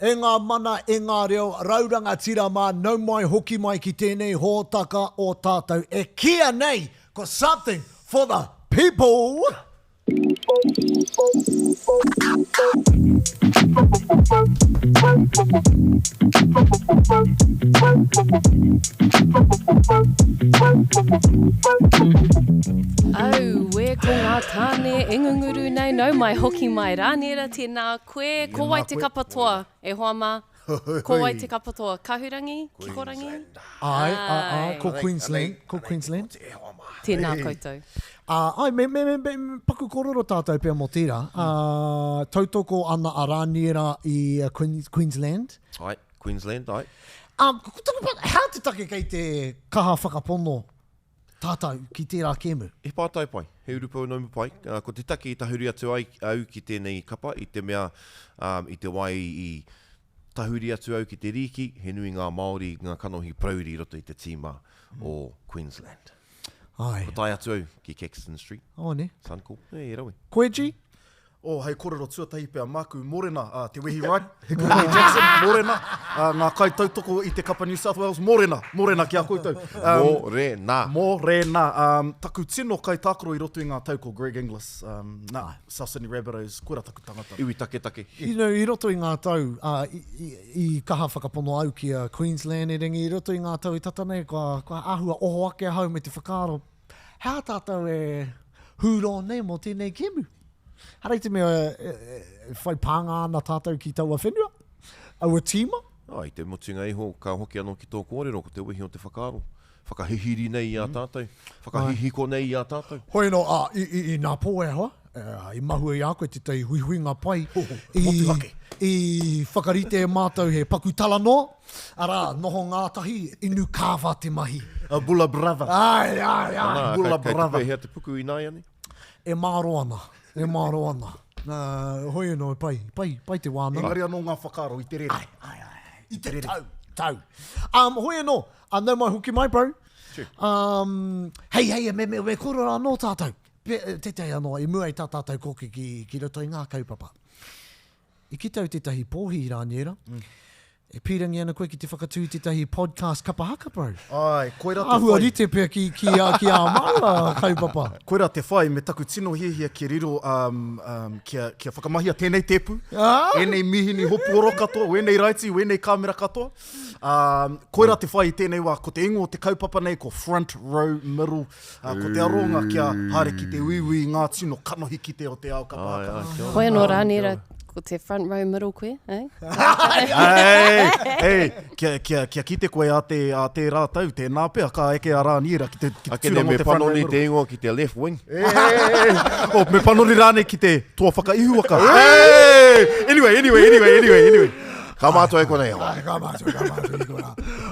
E ngā mana, e ngā reo, raurangatira mā, nau mai hoki mai ki tēnei hōtaka o tātou e kīia nei ko Something for the People! Auē, ko ngā tāne e ngunguru nei, nau mai hoki mai Rāniera, tēnā Koe, ko wai te kapa toa, e hoa mā? Ko wai te kapa toa? Kahurangi? Kikorangi? Āe, āe, āe, ko Queensland, ko Queensland. Tēnā koutou. Āe, me, me, me, me paku kōrero tātou pea mō tērā. Tautoko ana a Rāniera i Queensland. Āe, Queensland, āe. Ko taku pātai, hea te take kei te kaha whakapono tātou ki tērā kēmu. He pātai pai, he urupounamu pai. Ko te take i tahuri atu ai au ki tēnei kapa i te mea i te wā i tahuri atu au ki te rīki, he nui ngā Māori, ngā kanohi parauri i roto i te tīma o Queensland. Ai. Ko tae atu au ki Caxton Street. Oh, ne? Suncorp. E, rawe. Koe, G? Oh, hei korero tuatahi pea maku, morena, a Te Wehi Wright, Hikurangi Jackson, morena, a, ngā kaitautoko i te kapa New South Wales, morena, morena ki a koutou. Um, morena. Morena. Um, taku tino kaitākaro i roto i ngā tau ko Greg Inglis, um, nā, South Sydney Rabbitohs, koira taku tangata. Iwi taketake. You know, i roto i ngā tau, uh, i, i, i kaha whakapono au ki a Queensland, erangi i roto i ngā tau i tata nei, kua, kua āhua oho ake ahau me te whakaaro, He aha tātou e hūrō nei mō tēnei kēmu? Hara i te mea e, e, e whai pānga ana tātou ki taua whenua, aua tīma? Oh, i te mutunga iho, ka hoki anō ki tō kōrero, ko te wehi o te whakaaro. Whakahihiri nei i a mm. tātou, whakahihiko nei i a tātou. Hoi anō, ā, i, i, i nā pō e hoa, i mahue i a koe tētahi huihuinga pai i, i whakarite e mātou he paku talanoa, arā, noho ngātahi, inu kāwha te mahi. A bula brother. Ai, ai, ai. Ana, bula kei, brother. Kei te pēhea te puku ināiane? E māro ana, e māro ana. Uh, hoi anō, pai, pai, pai te wānanga. Engari anō ngā whakaaro i te rere. Ai, ai, ai, i te rere. Tau, tau. Um, hoi anō, uh, nau mai hoki mai, bro. Um, hei, hei, me, me, me kōrero anō tātou. Tētahi anō, i mua i tā tātou koke ki, ki roto i ngā kaupapa. I kite au tētahi pōhi i Rāniera, mm. e pīrangi ana koe ki te whakatū tētahi podcast kapa haka, bro. Ai, koira te Āhua whai. rite pea ki, ki, a, ki ā māua kaupapa. Koira te whai, me taku tino hiahia kia riro, um, um, kia, kia whakamahia tēnei tēpu, ah? ēnei mihini hopuoro katoa, wēnei raiti, wēnei kāmera katoa. Um, koira te whai i tēnei wā, ko te ingoa o te kaupapa nei, ko Front Row Middle Ā, ko te aronga kia haere ki te uiui i ngā tino kanohi kite o te ao kapa haka. Hoi anō Rānera, ko te front row middle koe, eh? Hei, hei, kia, kia, kia kite koe a te, a tērā tau, tēnā pea ka eke a Rāniera ki te, ki te Ake nei, tūranga o me te front row panoni middle. te ingoa ki te left wing. E, e, e, oh, me panoni rānei ki te toa whakaihuwaka. Hey! Anyway, anyway, anyway, anyway, anyway. Ka mātou e konei hoa. Ai, ka mātou, ka mātou i konā.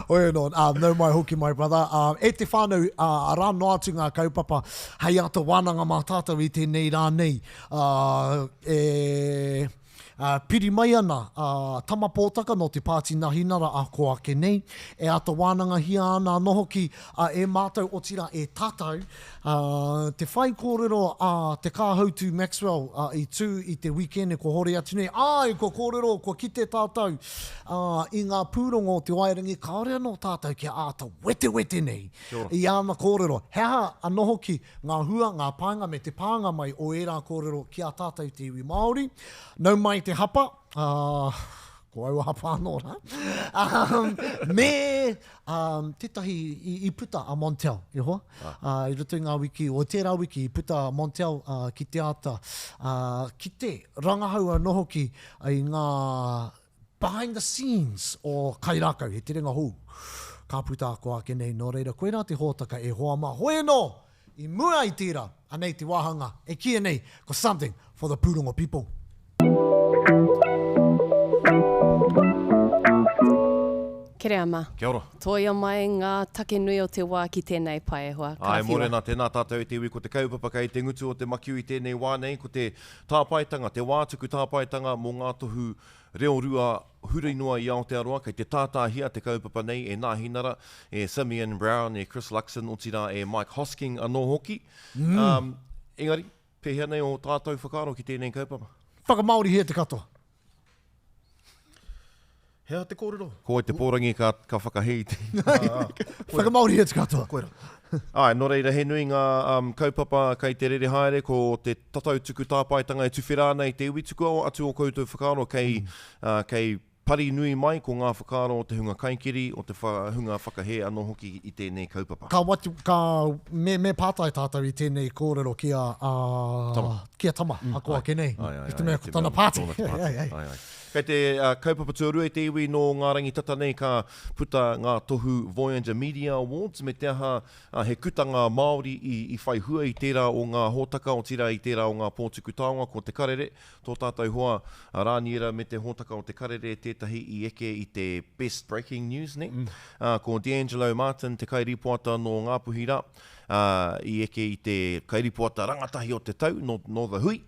Hoi anō, uh, nau mai hoki my brother. Uh, e te whānau, uh, arā noa atu ngā kaupapa hei āta wānanga mā tātou i tēnei rā nei. Uh, e, uh, piri mai ana a uh, Tama Pōtaka nō te Pāti Nahinara a ko ake nei. E āta wānangahia ana anō hoki uh, e mātou, otirā e tātou, Ā, te whaikōrero a Te Kāhautu Maxwell i tū i te wikene kua hori atu nei, āe, kua kōrero, kua kite tātou i ngā pūrongo o te wairangi, kāore anō tātou kia āta wetewete nei i āna kōrero. He aha anō hoki ngā hua, ngā painga me te pānga mai o ērā kōrero ki a tātou te iwi Māori? Nau mai te hapa, ā, ko aua hapa anō rā, me Um, tētahi i, i puta a Montel, e hoa. Ah. Uh, I roto i ngā wiki, o tērā wiki, i puta a Montel uh, ki te ata, uh, ki te rangahau anō hoki i ngā behind the scenes o Kairākau, he terenga hou. Ka puta ako ake nei, nō reira, koirā te hōtaka e hoa mā. Hoi anō, i mua i tērā, anei te wāhanga e kīia nei ko Something for the Pūrongo People. Kereama. Kia ora. Tōia mai ngā take nui o te wā ki tēnei pae, e hoa. Āe, mōrena, tēnā tātou e te iwi, ko te kaupapa kei te ngutu o te makiu i tēnei wā nei, ko te tāpaetanga, te wā tuku tāpaetanga mō ngā tohu reo rua huri noa i Aotearoa, kei te tātāhia te kaupapa nei e Nāhinara, e Simeon Brown, e Chris Luxon, otirā e Mike Hosking anō hoki. Mm. Engari, pēhea nei ō tātou whakaaro ki tēnei kaupapa? Whakamāorihia te katoa. He aha te kōrero? Ko wai te pōrangi ka, ka whakahē i te... Whakamāori atu katoa. Koira. Āe, nō reira, he nui ngā um, kaupapa kei te rere haere, ko te tatau tuku tāpaetanga e tuwhera ana i te iwi, tukua atu ō koutou whakaaro kei, uh, kei pari nui mai ko ngā whakaaro o te hunga kaikiri, o te wha, hunga whakahē anō hoki i tēnei kaupapa. Ka watu, ka, me, me pātai tātou i tēnei kōrero ki a, a, Tama. ki a Tama, mm. ako ake nei. Ai, ai, I te mea ai, ko tana pāti. Tōna te pāti. Ai, ai. Ai, ai. Kei te kaupapa tuarua i te iwi nō ngā rangi tata nei ka puta ngā tohu Voyager Media Awards me te aha he kutanga Māori i whai hua i tērā o ngā hōtaka otirā i tērā o ngā pō tuku taonga ko Te Karere tō tātou hoa a Rāniera me te hōtaka o Te Karere tētahi i eke i te Best Breaking News nē? Ko D'Angelo Martin te kairīpoata nō Ngāpuhi rā i eke i te kairīpoata rangatahi o te tau nō The Hui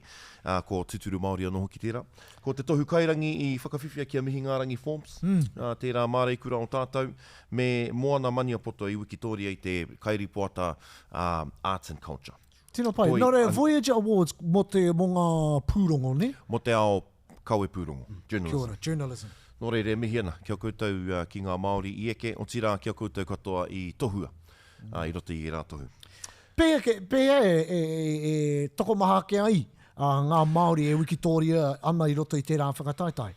ko Tuturu Māori anō hoki tērā. Ko te tohu kairangi i whakawhiwhia ki a Mihingārangi Forbes, ā, tērā māreikura o tātou, me Moana Maniapoto i wikitōria i te kairipoata Arts and Culture. Tino pai. Toi, Nō reira, Voyager Awards mō te, mō ngā pūrongo, nē? Mō te ao kawe pūrongo, journalism. Kia ora, journalism. Nō reira, e mihi ana ki a koutou ki ngā Māori i eke, otirā ki a koutou katoa i tohua i roto i ērā tohu. Pēhea, ke, pēhea e, e, e, e tokomaha ake ai ngā Māori e wikitōria ana i roto i tērā whakataetae?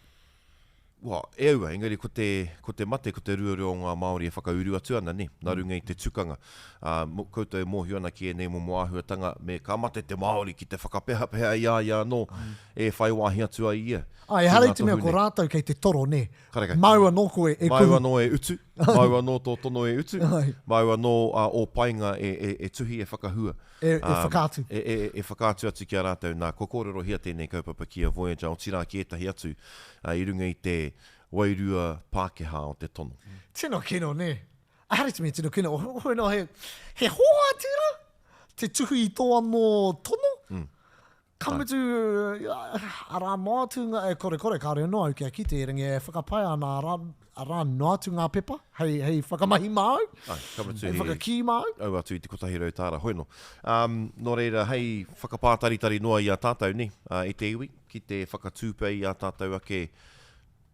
Well, e aua, engari ko te, ko te mate, ko te ruarua o ngā Māori e whakauru atu ana, nē, nā runga i te tukanga. Ā, koutou e mōhio ana ki ēnei momo āhuatanga, me ka mate te Māori ki te whakapehapeha i a ia anō, e whai wāhi atu ai ia Ā, ki ehara ngā i te mea tohu ko nei. rātou kei te toro, nē. Karekau. Māu anō koe e Māu kuhu. anō e utu, māu anō tō tono e utu, Ai. māu anō ā, ō painga e, e, e tuhi, e whakahua. E, e whakaatu. E, e, e whakaatu atu ki a rātou, nā, kua kōrerohia tēnei kaupapa ki a Voyager, otirā ki ētahi atu, ā, i runga i te wairua Pākehā o te tono. Tino kino, nē. Ehara i te mea tino kino, hoi nō he, he hoa tērā? Te tuhi i tō anō tono? Ka mutu, arā noa atu ngā, e kore kore, kāore anō au kia kite, erangi e whakapae ana arā, arā noa atu ngā pepa hei, hei whakamahi māu, Ai, ka mutu hei he whakakī māu. au atu i te 100 tāra, hoi nō. Um, nō reira, hei whakapātaritari noa i a tātou, nē, uh, e te iwi, ki te whakatūpei i a tātou ake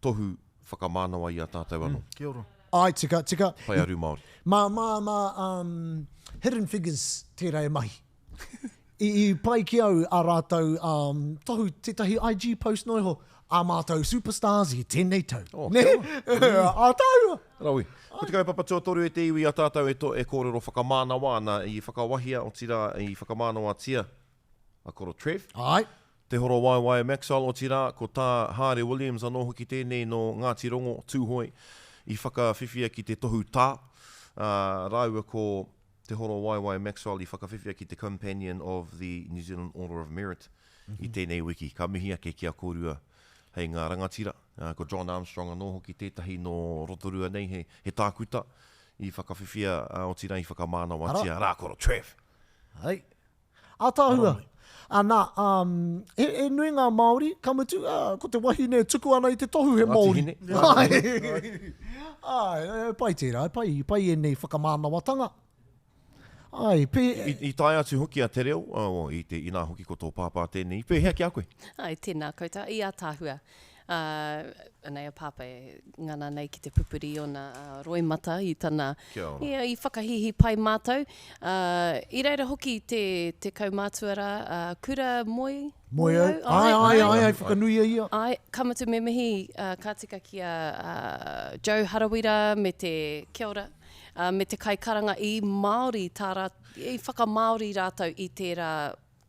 tohu whakamānawa i a tātou anō. Mm, kia ora. Ai, tika, tika. Paearu Māori. Mā, mā, mā, um, Hidden Figures tērā e mahi. I, i pai ki au a rātou um, tohu tētahi IG post noa iho, ā mātou superstars i tēnei tau. Oh, Nē? Ātaahua! Rawe. Ko te kaupapa tuatoru e te iwi a tātou e, to, e kōrero whakamānawa ana i whakawahia, otirā i whakamānawatia a Koro Trev. Ai. Te Horo Waewae Maxwell, otirā ko tā Haare Williams anō hoki tēnei nō Ngāti Rongo, Tūhoe, i whakawhiwhia ki te tohu tā, ā, rāua ko Te Horo Waewae Maxwell i whakawhiwhia ki te Companion of the New Zealand Order of Merit i tēnei wiki. Ka mihi ake ki a kōrua hei ngā rangatira. Ko John Armstrong anō hoki tētahi nō Rotorua nei, he, he tākuta i whakawhiwhia, otirā i whakamānawatia. Rā koro, Trev! Hai. Ātaahua. Ana, um, he, he nui ngā Māori, ka mutu, uh, ko te wahine e tuku ana i te tohu he Māori. Hine. Ai, ai, e pai tērā, e pai, pai ēnei whakamānawatanga. Ai, pē... I, i tae atu hoki a Te Reo, oh, i te, inā hoki ko tō pāpā tēnei. I pēhea ki a koe? Ai, tēnā koutou, i ātaahua. Ā, anei a Pāpā e ngana nei ki te pupuri i ōna roimata i tana, Kia ora. ia, i whakahīhī pai mātou. Ā, i reira hoki te, te kaumātua rā, a Kura Moe, Moe au. Āe, āe, āe, āe, whakanuia ia. Āe, ka mutu me mihi, ā, ka tika ki a, a Joe Harawira me te, kia ora, ā, me te kaikaranga i Māori tā rā, i whakamāori rātou i tērā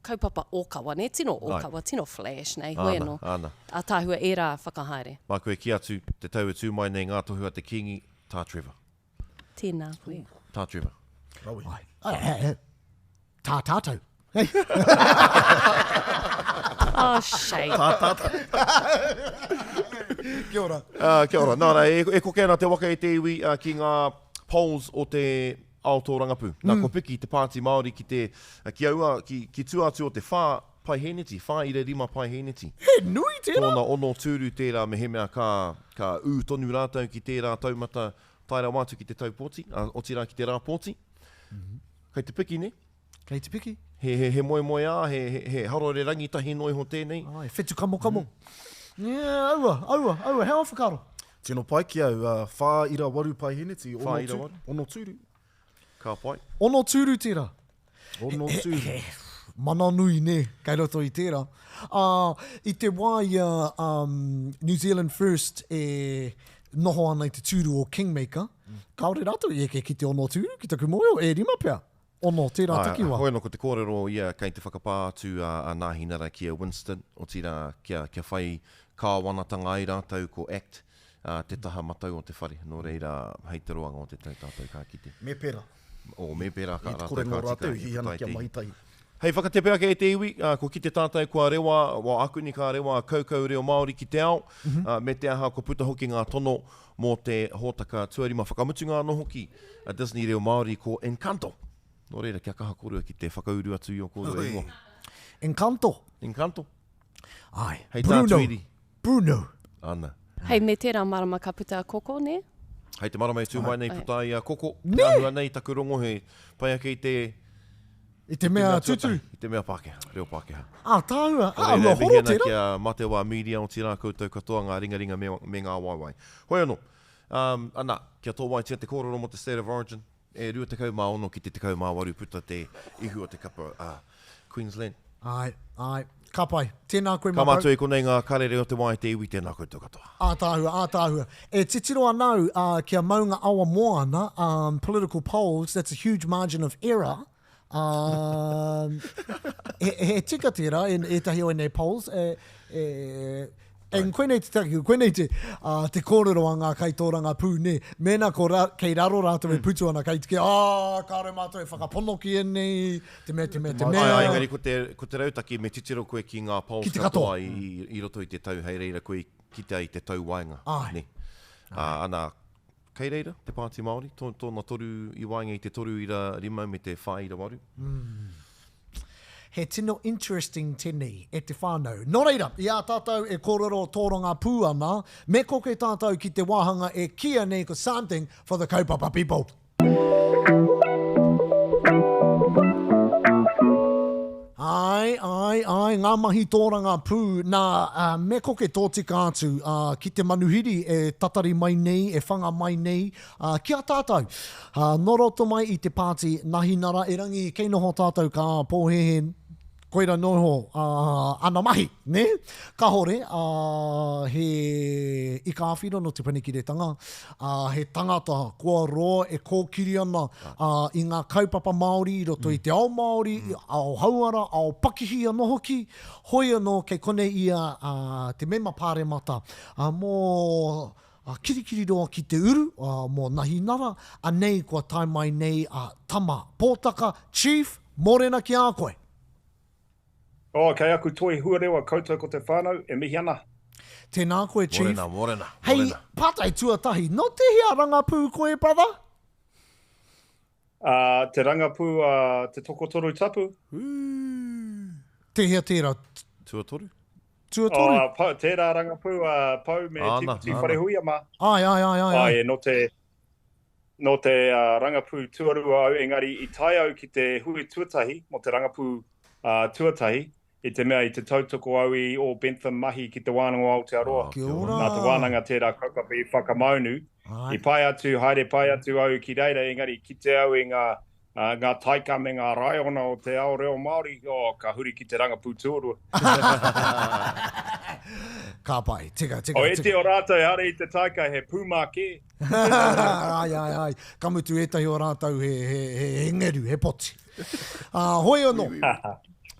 kaupapa ōkawa, nē, tino ōkawa, tino flash, nei, hoi anō. Āna, āna. Ātaahua ērā whakahaere. Māku e kī atu, te tau e tū mai nei ngā tohu a te Kīngi, Tā Trevor. Tēnā koe. Tā Trevor. Rawe. Ai, ai, ai, tā tātou. Oh, shame. Tā tātou. Kia ora. Uh, kia ora. Nā, rā, e, e koke ana te waka e te iwi uh, ki ngā polls o te ao tōrangapū. Nā, kua piki te Pāti Māori ki te, ki aua, ki, ki tua atu o te whā paihēneti, 4.5 paihēneti. He nui tērā! Tōna ono tūru tērā mehemea ka, ka ū tonu rātou ki tērā taumata tae rawa atu ki te tau pōti, ā, otirā ki te rā pōti. Kei te piki, nē? Kei te piki. He, he, he moemoeā, he, he, he harore rangitahi noa iho tēnei. Ai, whetu kamokamo. Mm. Yeah, aua, aua, aua, he aha whakaaro? Tino pai ki au, 4.8 paeheneti, ono tūru. Ka pai. Ono tūru tērā. Ono tūru. Mana nui, nē, kei roto i tērā. Ā, i te wā i a um, New Zealand First e noho ana i te tūru o Kingmaker, kāore rātou i eke ki te ono tūru, ki taku mōhio, e rima pea. Ono, tērā takiwā. Hoi anō, ko te kōrero ia kei te whakapā atu a Nāhinara ki a Winston, otirā kia, kia whai kāwanatanga ai rātou ko act te taha matau o te whare. Nō reira, hei te roanga o te tau tātou ka kite. Me pērā. Oh, me pērā ka rātou ka tika. I te kore nō rātou, hī ana kia mahi tahi. Hei whakatepe ake e te iwi, kua kite tātou kua rewa, wa akuni ka rewa a kaukau reo Māori ki te ao, me te aha kua puta hoki ngā tono mō te hōtaka tuarima whakamutunga anō hoki a Disney Reo Māori ko Encanto. Nō reira, kia kaha kōrua ki te whakauru atu i ō kōrua ingoa. Encanto. Encanto. Ai. Hei tā Bruno. Tuiri. Bruno. Ana. Hei, me tērā marama ka puta a Koko, nē? Hei te marama e tū mai nei puta ai a Koko. Nē! Te āhua nei taku rongo he pai ake i te... I te mea tūturu. I te mea Pākehā, reo Pākehā. Ā, tāua, ā, Nō reira, ua e mihi horo ana tērā. ki a Matewa Media, otirā koutou katoa ngā ringaringa me, me ngā waewae. Hoi anō, um, ana, kia tōwaitia te kōrero mō te State of Origin, e 26 ki te 18 puta te ihu o te kapa a Queensland. Āe, āe. Ka pai. Tēnā koe Ka Matau. mātua i konei ngā karere o te wā e te iwi, tēnā koutou katoa. Ātaahua, ātaahua. E titiro ana au, ā, kia maunga awa moana, um, political polls, that's a huge margin of error. Um, he, he tika tērā in ētahi o ēnei polls. E, e, and koinei te take, koinei te, uh, te kōrero a ngā kaitōrangapū, nē. Mēnā ko ra, kei raro rātou e putu ana, kei te kī, ah, kāore mātou e whakapono ki ēnei, te mea, te mea, te mea. Ai, ai, engari ko te, ko te rautaki me titiro koe ki ngā polls Ki te katoa. katoa i, i, i roto i te tau, hei reira koe i kite ai te tau waenga. Ai. Nē. Ā, ana, Kei reira te Pāti Māori, tō, tōna toru i waenga i te 3.5 me te 4.8. He tino interesting tenei e te whānau. Nō reira, i a tātou e kōrero tōrangapū ana, me koke tātou ki te wāhanga e kīia nei ko Something for the Kaupapa People. Āe, āe, āe, ngā mahi tōrangapū, nā, me koke tōtika atu ki te manuhiri e tatari mai nei, e whanga mai nei ki a tātou. Nō roto mai i te pāti Nahinara, erangi kei noho tātou ka pōhēhē koira noho ana mahi, nē? Kahore, he ika āwhina nō Te Panekiretanga, ā, he tangata kua roa e kōkiri ana i ngā kaupapa Māori i roto i te ao Māori, ao hauara, ao pakihi anō hoki, hoi anō kei konei ia te mema pāremata mō Kirikiriroa ki te uru, mō Nahinara, anei kua tae mai nei a Tama Pōtaka, Chief, mōrena ki a koe! Oh, kei aku toi huarewa koutou ko te whanau, e mihi ana. Tēnā koe Chief. Morena, morena, Hei morena. pātai tuatahi, nō tēhea rangapū koe brother? Uh, te rangapū a uh, Te Tokotoru Tapu. Tēhea tērā? Tuatoru? Tuatoru? Oh, uh, tērā rangapū a uh, Pau me Tīpoti Wharehuia mā. Ai, ai, ai, ai. Ai, nō te, nō te uh, rangapū tuarua au, engari i tae au ki te hui tuatahi, mō te rangapū uh, tuatahi, i te mea i te tautoko au i ō Bentham mahi ki Te Wānanga o Aotearoa. Kia ora. Nā Te Wānanga tērā kaupapa i whakamaunu. Ai. I pai atu, haere pai atu au ki reira, engari kite au i ngā, uh, ngā taika me ngā raiona o te ao reo Māori, oh, ka huri ki te rangapū tuarua. Ka pai, tika, tika, O ētehi tika. o rātou, ehara i te taika, he pūmā kē. ai, ai, ai. Ka mutu ētahi o rātou he, he, he, he ngeru, he poti. Uh, hoi anō,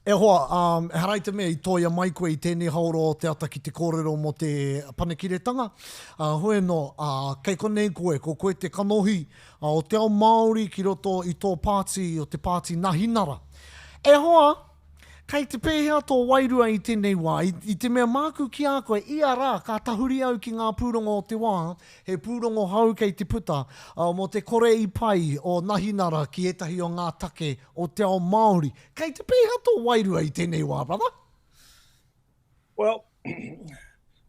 e hoa, um, ehara i te mea i toia mai koe i tēnei haora o te ata ki te kōrero mō te panekiretanga. Uh, hoi anō, uh, kei konei koe, ko koe te kanohi uh, o te ao Māori ki roto i tō pāti, o te pāti Nahinara. E hoa, Kei te pēhea tō wairua i tēnei wā? I, i te mea māku ki a koe, ia rā ka tahuri au ki ngā pūrongo o te wā, he pūrongo hou kei te puta, ā, mō te kore i pai o Nahinara ki ētahi o ngā take o te ao Māori. Kei te pēhea tō wairua i tēnei wā, brother? Well,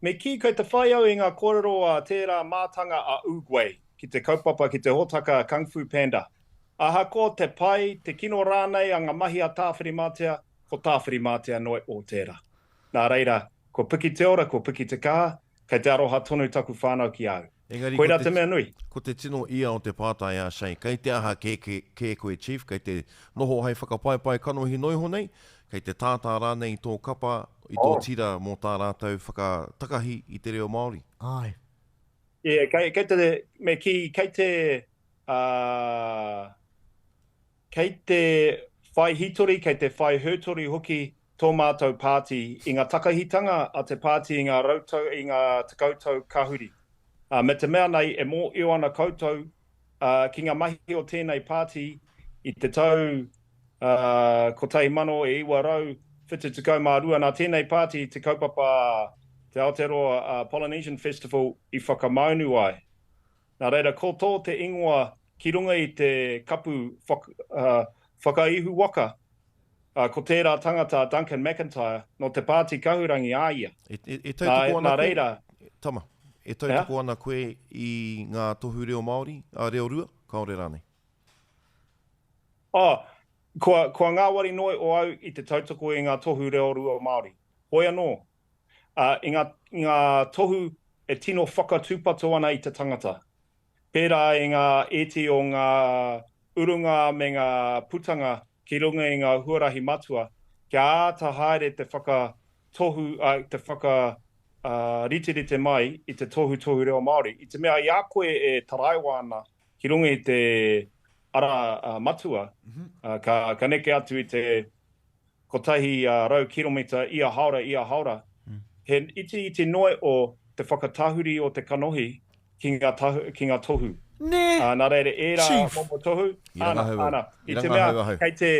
me kī kei te whai au i ngā kōrero a tērā mātanga a Oogway ki te kaupapa ki te hōtaka Kung Fu Panda. Ahakoa te pai, te kino rānei a ngā mahi a Tāwhirimātea, ko Tāwhirimātea noa o tērā. Nā reira, kua piki te ora, kua piki te kaha, Kei te aroha tonu taku whānau ki a au. Engari ko Koirā te, te mea nui. ko te tino ia o te pātai a Shay, kei te aha kē, kē, kē koe Chief, kei te noho hei whakapaepae kanohi noiho nei, kei te tātā rānei i tō kapa, i tō Oh. tira mō tā rātou whakatakahi i te reo Māori? Āe. Yeah, kei, kei te, me kī, kei te, uh, kei te whai hītori, kei te whai hētori hoki tō mātou pāti i ngā takahitanga a te pāti i ngā rautau, i ngā tekautau ka huri. Ā, me te mea nei e mōio ana koutou ki ngā mahi o tēnei pāti i te tau 1972, nā tēnei pāti te kaupapa Te Aotearoa Polynesian Festival i whakamaunu ai. Nā reira, ko tō te ingoa ki runga i te kapu whakaihu waka, ko tērā tangata a Duncan McIntyre, nō te Pāti Kahurangi a ia. E tautoko ana Nā reira. Tama, e tautoko ana koe i ngā tohu reo Māori, reo rua, kāore rānei? Oh, kua, kua ngāwari noa o au i te tautoko i ngā tohu reo rua Māori. Hoi anō, ā, i ngā, i ngā tohu e tino whakatūpato ana i te tangata. Pērā i ngā ēti o ngā urunga me ngā putanga ki runga i ngā huarahi matua, kia āta haere te whakatohu, ā, te whaka, ā, riterite mai i te tohutohu reo Māori. I te mea i a koe e taraiwa ana ki runga i te ara matua, ā, ka, ka neke atu i te 100 kiromita ia haora, ia haora. He itiiti noa o te whakatahuri o te kanohi ki ngā, ki ngā tohu. Nē, Ā, nā reira, ērā Chief. momo tohu, I āna, rangahau au. āna, I i te mea, rangahau ahau. kei te,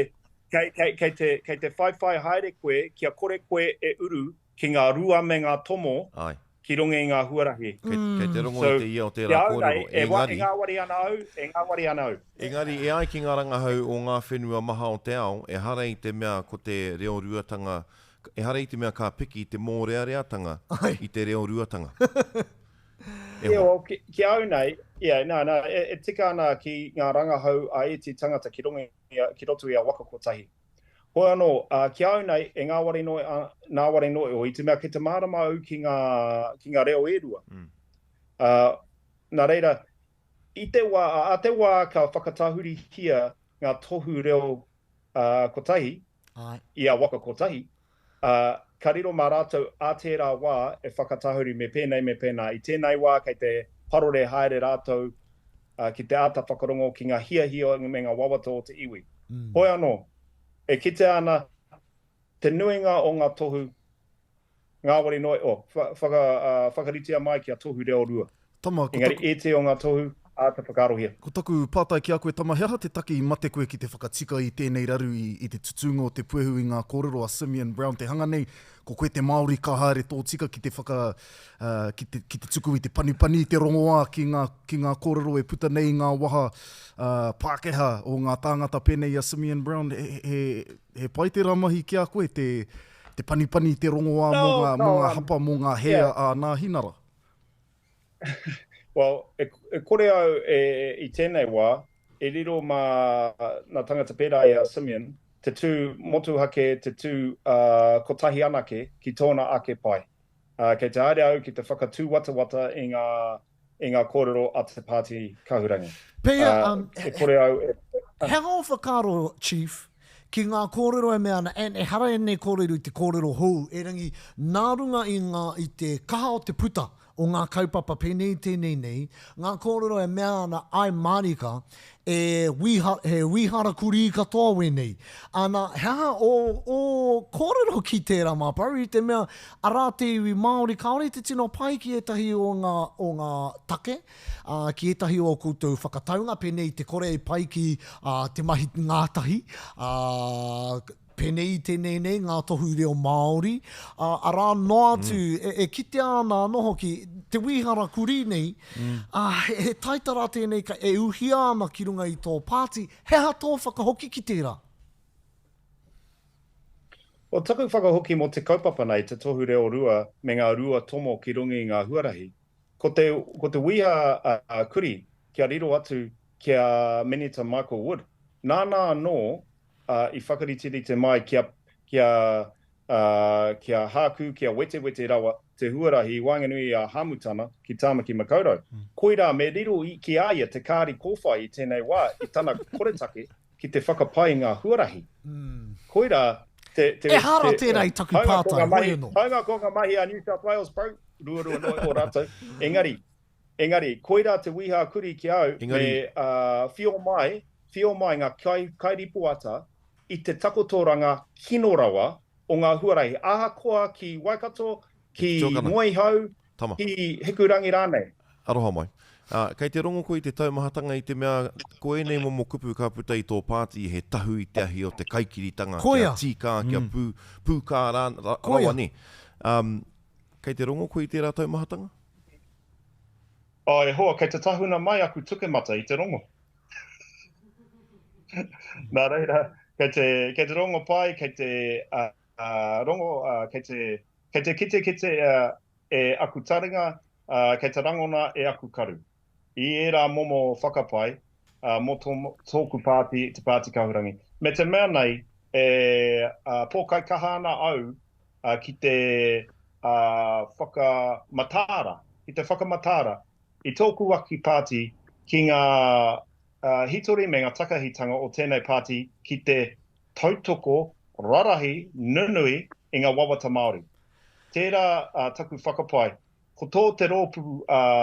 kei, kei, kei te, kei te whaiwhai haere koe kia kore koe e uru ki ngā rua me ngā tomo Āe. ki runga i ngā huarahi. Kei, kei te rongo So, i te ia o ki tērā a au kōrero, nei, e, wa, e engari, ngāwari ana au, e ngāwari ana au. Engari, e ai ki ngā rangahau o ngā whenua maha o te ao, ehara i te mea ko te reo ruatanga, ehara i te mea ka piki te mōreareatanga i te reo ruatanga. E Yeah, hoa. well, ki, ki a au nei, yeah, nā, nā, e, e tika ana ki ngā rangahau a ēti tangata ki runga i a, ki roto i a Waka Kotahi. Hoi anō, ā, ki a au nei, e ngāwari noa, ā, nāwari noa iho, i te mea kei te mārama au ki ngā, ki ngā reo e rua. Ā, nā reira, i te wā, ā te wā ka whakatahurihia ngā tohu reo, ā, kotahi, i a Waka Kotahi, ā, ka riro mā rātou ā tērā wā e whakatahuri me pēnei, me pēnā. I tēnei wā kei te parore haere rātou, ā, ki te āta whakarongo ki ngā hiahia me ngā wawata o te iwi. Hoi anō, e kitea ana te nuinga o ngā tohu ngāwari noa, oh, whaka, whakaritea mai kia tohu reo rua. Tama, ko Engari taku. ētehi o ngā tohu, āta whakaarohia. Ko taku pātai ki a koe Tama, he aha te take i mate koe ki te whakatika i tēnei raru i, i te tutūnga o te puehu i ngā kōrero a Simeon Brown te hanga nei, ko koe te Māori ka haere tōtika ki te whaka, ā, ki te, ki te tuku i te panipani i te rongoā ki ngā, ki ngā kōrero e puta nei i ngā waha, ā, Pākehā o ngā tāngata pēnei i a Simeon Brown, he, he, he pai tērā mahi ki a koe te, te panipani i te rongoā mō No, ngā, no, mō ngā um, hapa, mō ngā hē yeah. a, a Nāhinara? Well, e, e kore au e, i tēnei wā, e riro mā nā tangata pērā i a Simeon, te tū motuhake, te tū uh, kotahi anake ki tōna ake pae. Uh, kei te haere au ki te whakatūwatawata i ngā, i ngā kōrero a te Pāti Kahurangi. Pēhea, Uh, um, e kore au e... He aha ō whakaaro, Chief, ki ngā kōrero e mea ana, and ehara ēnei kōrero i te kōrero hou, erangi nā runga i ngā, i te kaha o te puta o ngā kaupapa pēnei i tēnei nei, ngā kōrero e mea ana āe mārika, e wīha, he wīhara kurī katoa wēnei. Ana, he aha ō, ō kōrero ki tērā māpau, i te mea arā te iwi Māori kāore i te tino pai ki ētahi o ngā, o ngā take, ā, ki ētahi o ō koutou whakataunga, pēnei i te kore i pai ki, ā, te mahi ngātahi, ā, pēnei i tēnei nei, ngā tohu reo Māori, ā, arā noa atu, e, e kitea ana anō hoki, te wīhara kurī nei, ā, he, he taitara tēnei ka, e uhia ana ki runga i tō pāti, he aha tō whakahoki ki tērā? Ko taku whakahoki mō te kaupapa nei, te tohu reo rua me ngā rua tomo ki runga i ngā huarahi, ko te, ko te wiha a Kuri kia riro atu ki a Minita Michael Wood. Nāna anō i whakariterite mai kia, kia, kia hākū, kia wetewete rawa. te huarahi i waenganui i a Hāmutana ki Tāmaki Makaurau. Koirā me riro ki a ia te kāri kōwhai i tēnei wā i tana koretake ki te whakapai i ngā huarahi. Koirā te, te, Ehara te, tērā i taku hāunga ko pātai, ngā hoi mahi, anō. hāunga ko ngā mahi a New South Wales, bro, ruarua noa iho rātou. Engari, engari, koirā te wīhā kuri ki a au, Engari. me uh, whio mai, whio mai ngā kai, kairipoata i te takotoranga kino rawa o ngā huarahi, ahakoa ki Waikato, ki Tuakana. Moehau, Tama. ki Hikurangi rānei. Aroha mai. Ā, kei te rongo koe i te taumahatanga i te mea ko ēnei momo kupu ka puta i tō pāti he tahu i te ahi o te kaikiritanga kia Koia. tīkā, kia pū, pūkā rā, ra, Koia. rawa nē. Um, kei te rongo koe i tērā taumahatanga? Oh, e hoa, kei te tahuna mai aku tukemata i te rongo. Nā reira, kei te, kei te rongo pai, kei te uh, uh, rongo, uh, kei te, kei te kitekite uh, e aku taringa, uh, kei te rangona e aku karu. I ērā momo whakapae uh, mō tō, tōku pāti, te Pāti Kahurangi. Me te mea nei, e uh, pōkaikaha ana au uh, ki te uh, whakamataara, ki te whakamataara I tōku waki pāti ki ngā hītori me ngā takahitanga o tēnei pāti ki te tautoko rarahi nunui i ngā wawata Māori. Tērā taku whakapae, ko tō te rōpū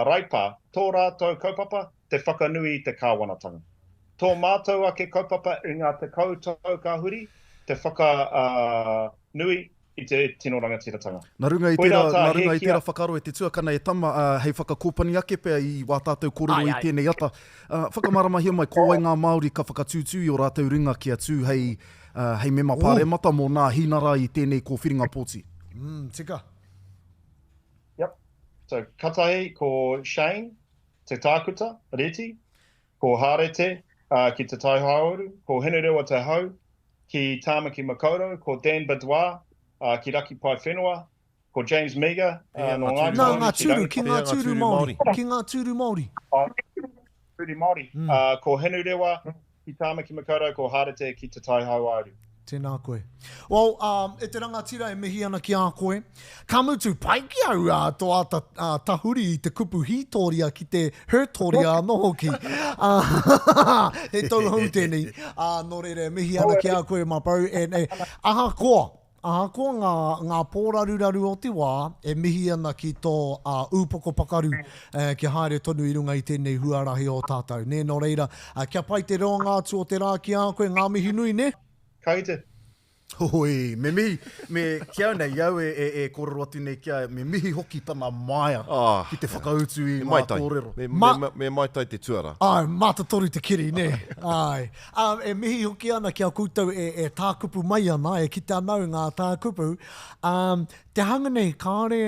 Raipa, tō rātou kaupapa te whakanui i te kāwanatanga. Tō mātou ake kaupapa i ngā tekau tau ka huri, te whakanui i te tino rangatiratanga. Na runga i Koirā tera, tā na runga i Hēkia. tera whakaaro e te tuakana e tama, ā, hei whakakōpani ake pea i wā tātou kōrero Ai, i ai. tēnei ata. Ā, whakamāramahia mai ko wai ngā Māori ka whakatūtū i ō rātou ringa kia tū hei, ā, hei mema Ooh. pāremata mō nā Hīnara i tēnei kōwhiringa pōti. Mm, tika. Yep. So, katahi ko Shane, te tākuta, Reti, ko Hārete, ā, ki Te Tai Hauāuru, ko Hinerewa Te Hau, ki Tāmaki Makaurau, ko Dan Bidois ki Raki Paewhenua, ko James Meager nō Ngāi Nā Tahu ngā ki tūru, ki Rangitaiki. ngā tūru Māori, ki ngā tūru Māori. Tūru Māori. Ko Hinurewa ki Tāmaki Makaurau, ko Hārete ki Te Tai Hauāuru. Tēnā koe. Well, um, e te rangatira e mihi ana ki a koe. Ka mutu, pai ki au uh, tō āta uh, tahuri i te kupu hītōria ki te hertoria anō hoki. Uh, he tauhou tēnei. Uh, nō reira, e mihi ana ki a koe, my bro. And, e, ahakoa, ahakoa ngā, ngā pōraruraru o te wā, e mihi ana ki tō uh, ūpoko pakaru eh, kia haere tonu i runga i tēnei huarahi o tātou. Nē, nō reira, uh, kia pai te roanga atu o te rā ki a koe, ngā mihi nui, nē? Ka rite. Hoi, me mihi, me, ki au nei, i au e, e, e kōrero atu nei ki a ia, me mihi hoki tana maia Ah, ki te whakautu i me ngā maitai. kōrero. Me, Ma- me, me maitai te tuara. Āe, mātotoru te kiri, nē. Āe. Ā, e mihi hoki ana ki a koutou e, e tākupu mai ana, e kite ana au ngā tākupu. Ā, te hanga nei, kāore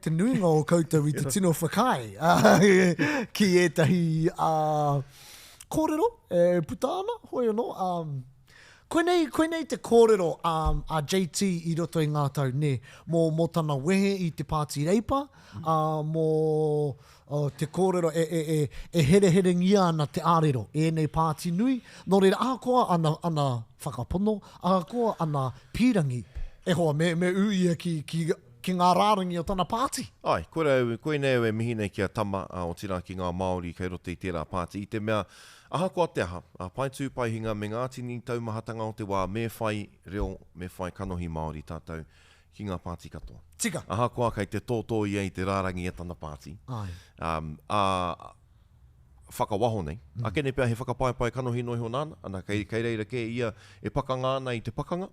te nuinga o koutou i te tino whakaae, ā, ki ētahi, ā, kōrero e puta ana, hoi anō, ā, Koinei, koinei te kōrero a, a JT i roto i ngā tau, nē, mō, mō tana wehe i te Pāti Reipa, ā, mō te kōrero e, e, e, e hereherengia ana te ārero i ēnei pāti nui, nō reira, ahakoa ana, ana whakapono, ahakoa ana pīrangi, e hoa, me, me ū ia ki, ki, ki ngā rārangi o tana pāti. Āe, koirā au, koinei au e mihi nei ki a Tama, ā, otirā ki ngā Māori kei roto i tērā pāti, i te mea, Ahakoa te aha, a Pae Tū Pae Hinga me ngā tini taumahatanga o te wā me whai reo, me whai kanohi Māori tātou ki ngā pāti katoa. Tika. Ahakoa kei te tōtō ia i te rārangi e tana pāti, Āe. um, ā, whakawaho nei. Akene pea he whakapaepae kanohi noa iho nāna, ana, kei, kei reira kē ia e pakanga ana i te pakanga,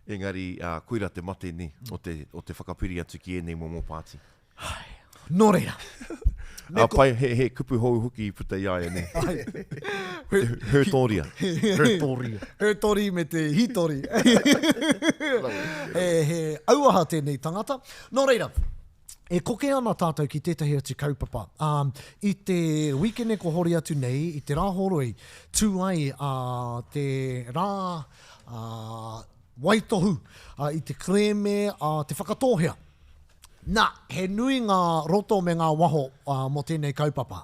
engari, ā, koira te mate nē, o te, o te whakapiri atu ki ēnei momo pāti. Nō reira. Me ko... Pai, he, he kupu hou hoki i puta i a ia, nē. Hertoria. Hertoria. Hertori me te hitori. he, he auaha tēnei tangata. Nō reira, e koke ana tātou ki tētahi atu kaupapa. Um, I te wikene ko hori atu nei, i te Rāhoroi, tū ai uh, te rā uh, waitohu uh, i te kerēme a uh, Te Whakatōhea. Nā, he nui ngā roto me ngā waho mō tēnei kaupapa.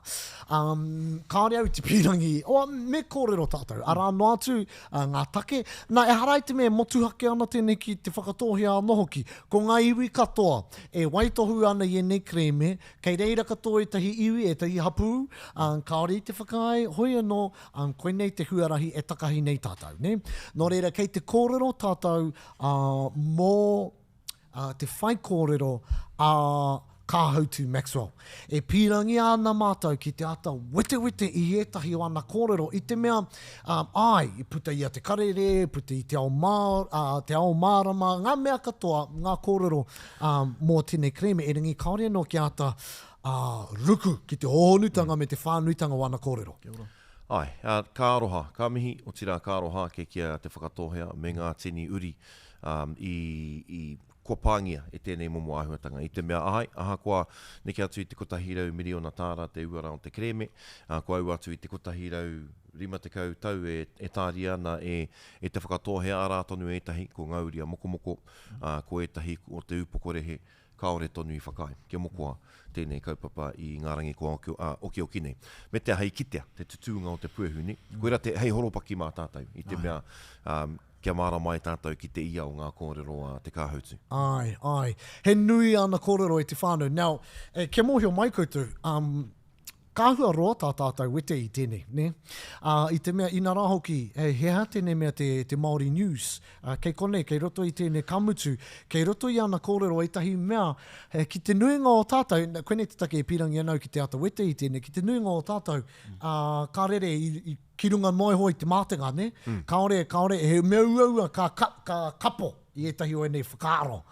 Um, kāore au i te pīrangi, oh, me kōrero tātou, arā noa atu ngā take. Nā, ehara i te mea e motuhake ana tēnei ki Te Whakatōhea anō hoki. Ko ngā iwi katoa e waitohu ana i ēnei kerēme, kei reira katoa ētahi iwi, ētahi hapū, kāore i te whakaae, hoi anō, koinei te huarahi e takahi nei tātou, nē? Nō reira, kei te kōrero tātou mō te whaikōrero a Kāhautu Maxwell. E pīrangia ana mātou ki te āta wetewete i ētahi o ana kōrero i te mea, āe, i puta i a Te Karere, i puta i Te Ao Mā, Te Ao Mārama, ngā mea katoa, ngā kōrero mō tēnei kerēme, erangi kāore anō kia āta ruku ki te hōhonutanga me te whānuitanga o ana kōrero. Kia ora. Āe, ā, ka aroha, ka mihi, otirā ka aroha ake ki a Te Whakatōhea me ngā tini uri i, i, kua pāngia e tēnei momo āhuatanga. I te mea āe, ahakoa neke atu i te 100 miriona tāra te uara o te kerēme, ā, kua aua atu i te 150 tau e, e tāria ana e, e Te Whakatōhea, arā tonu ētahi, ko ngā uri a Mokomoko, ā, ko ētahi o Te Ūpokorehe, kāore tonu i whakaae kia mokoa tēnei kaupapa i ngā rangi kua okioki nei. Me te aha i kitea te tutūnga o te puehu nei, koirā te hei horopaki mā tātou i te mea kia mārama ai tātou ki te ia o ngā kōrero a Te Kāhautu. Āe, āe. He nui āna kōrero e te whānau. Now, kia mōhio mai koutou, um, Ka āhua roa tā tātou wete i tēnei, nē? Ā, i te mea, inarā hoki, he, he aha tēnei mea te, te Māori News? Ā, kei konei, kei roto i tēnei, ka mutu, kei roto i ana kōrero ētahi mea, he, ki te nuinga o tātou, koinei te take e pīrangi ana au ki te āta wete i tēnei, ki te nuinga o tātou, ā, ka rere i, i, ki runga noa iho i te mātenga, nē? Kāore, kāore, he mea uaua ka, ka, ka kapo i ētahi o ēnei whakaaro.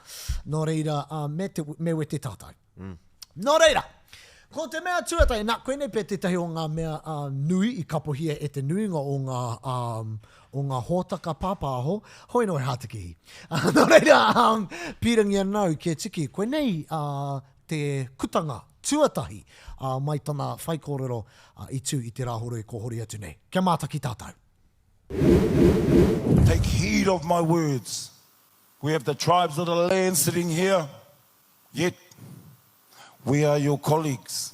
Nō reira, ā, me te, me wete tātou. Nō reira, ko te mea tuatahi, nā, koinei pea tētahi o ngā mea nui i kapohia e te nuinga o ngā, o ngā hōtaka pāpāho, hoi nō he hātekehi. Nō reira, pīrangi ana au kia tiki, koinei te kutanga tuatahi mai tana whaikōrero i tū i te Rāhoroi ko hori atu nei. Kia mātaki tātou. Take heed of my words. We have the tribes of the land sitting here. Yet, we are your colleagues.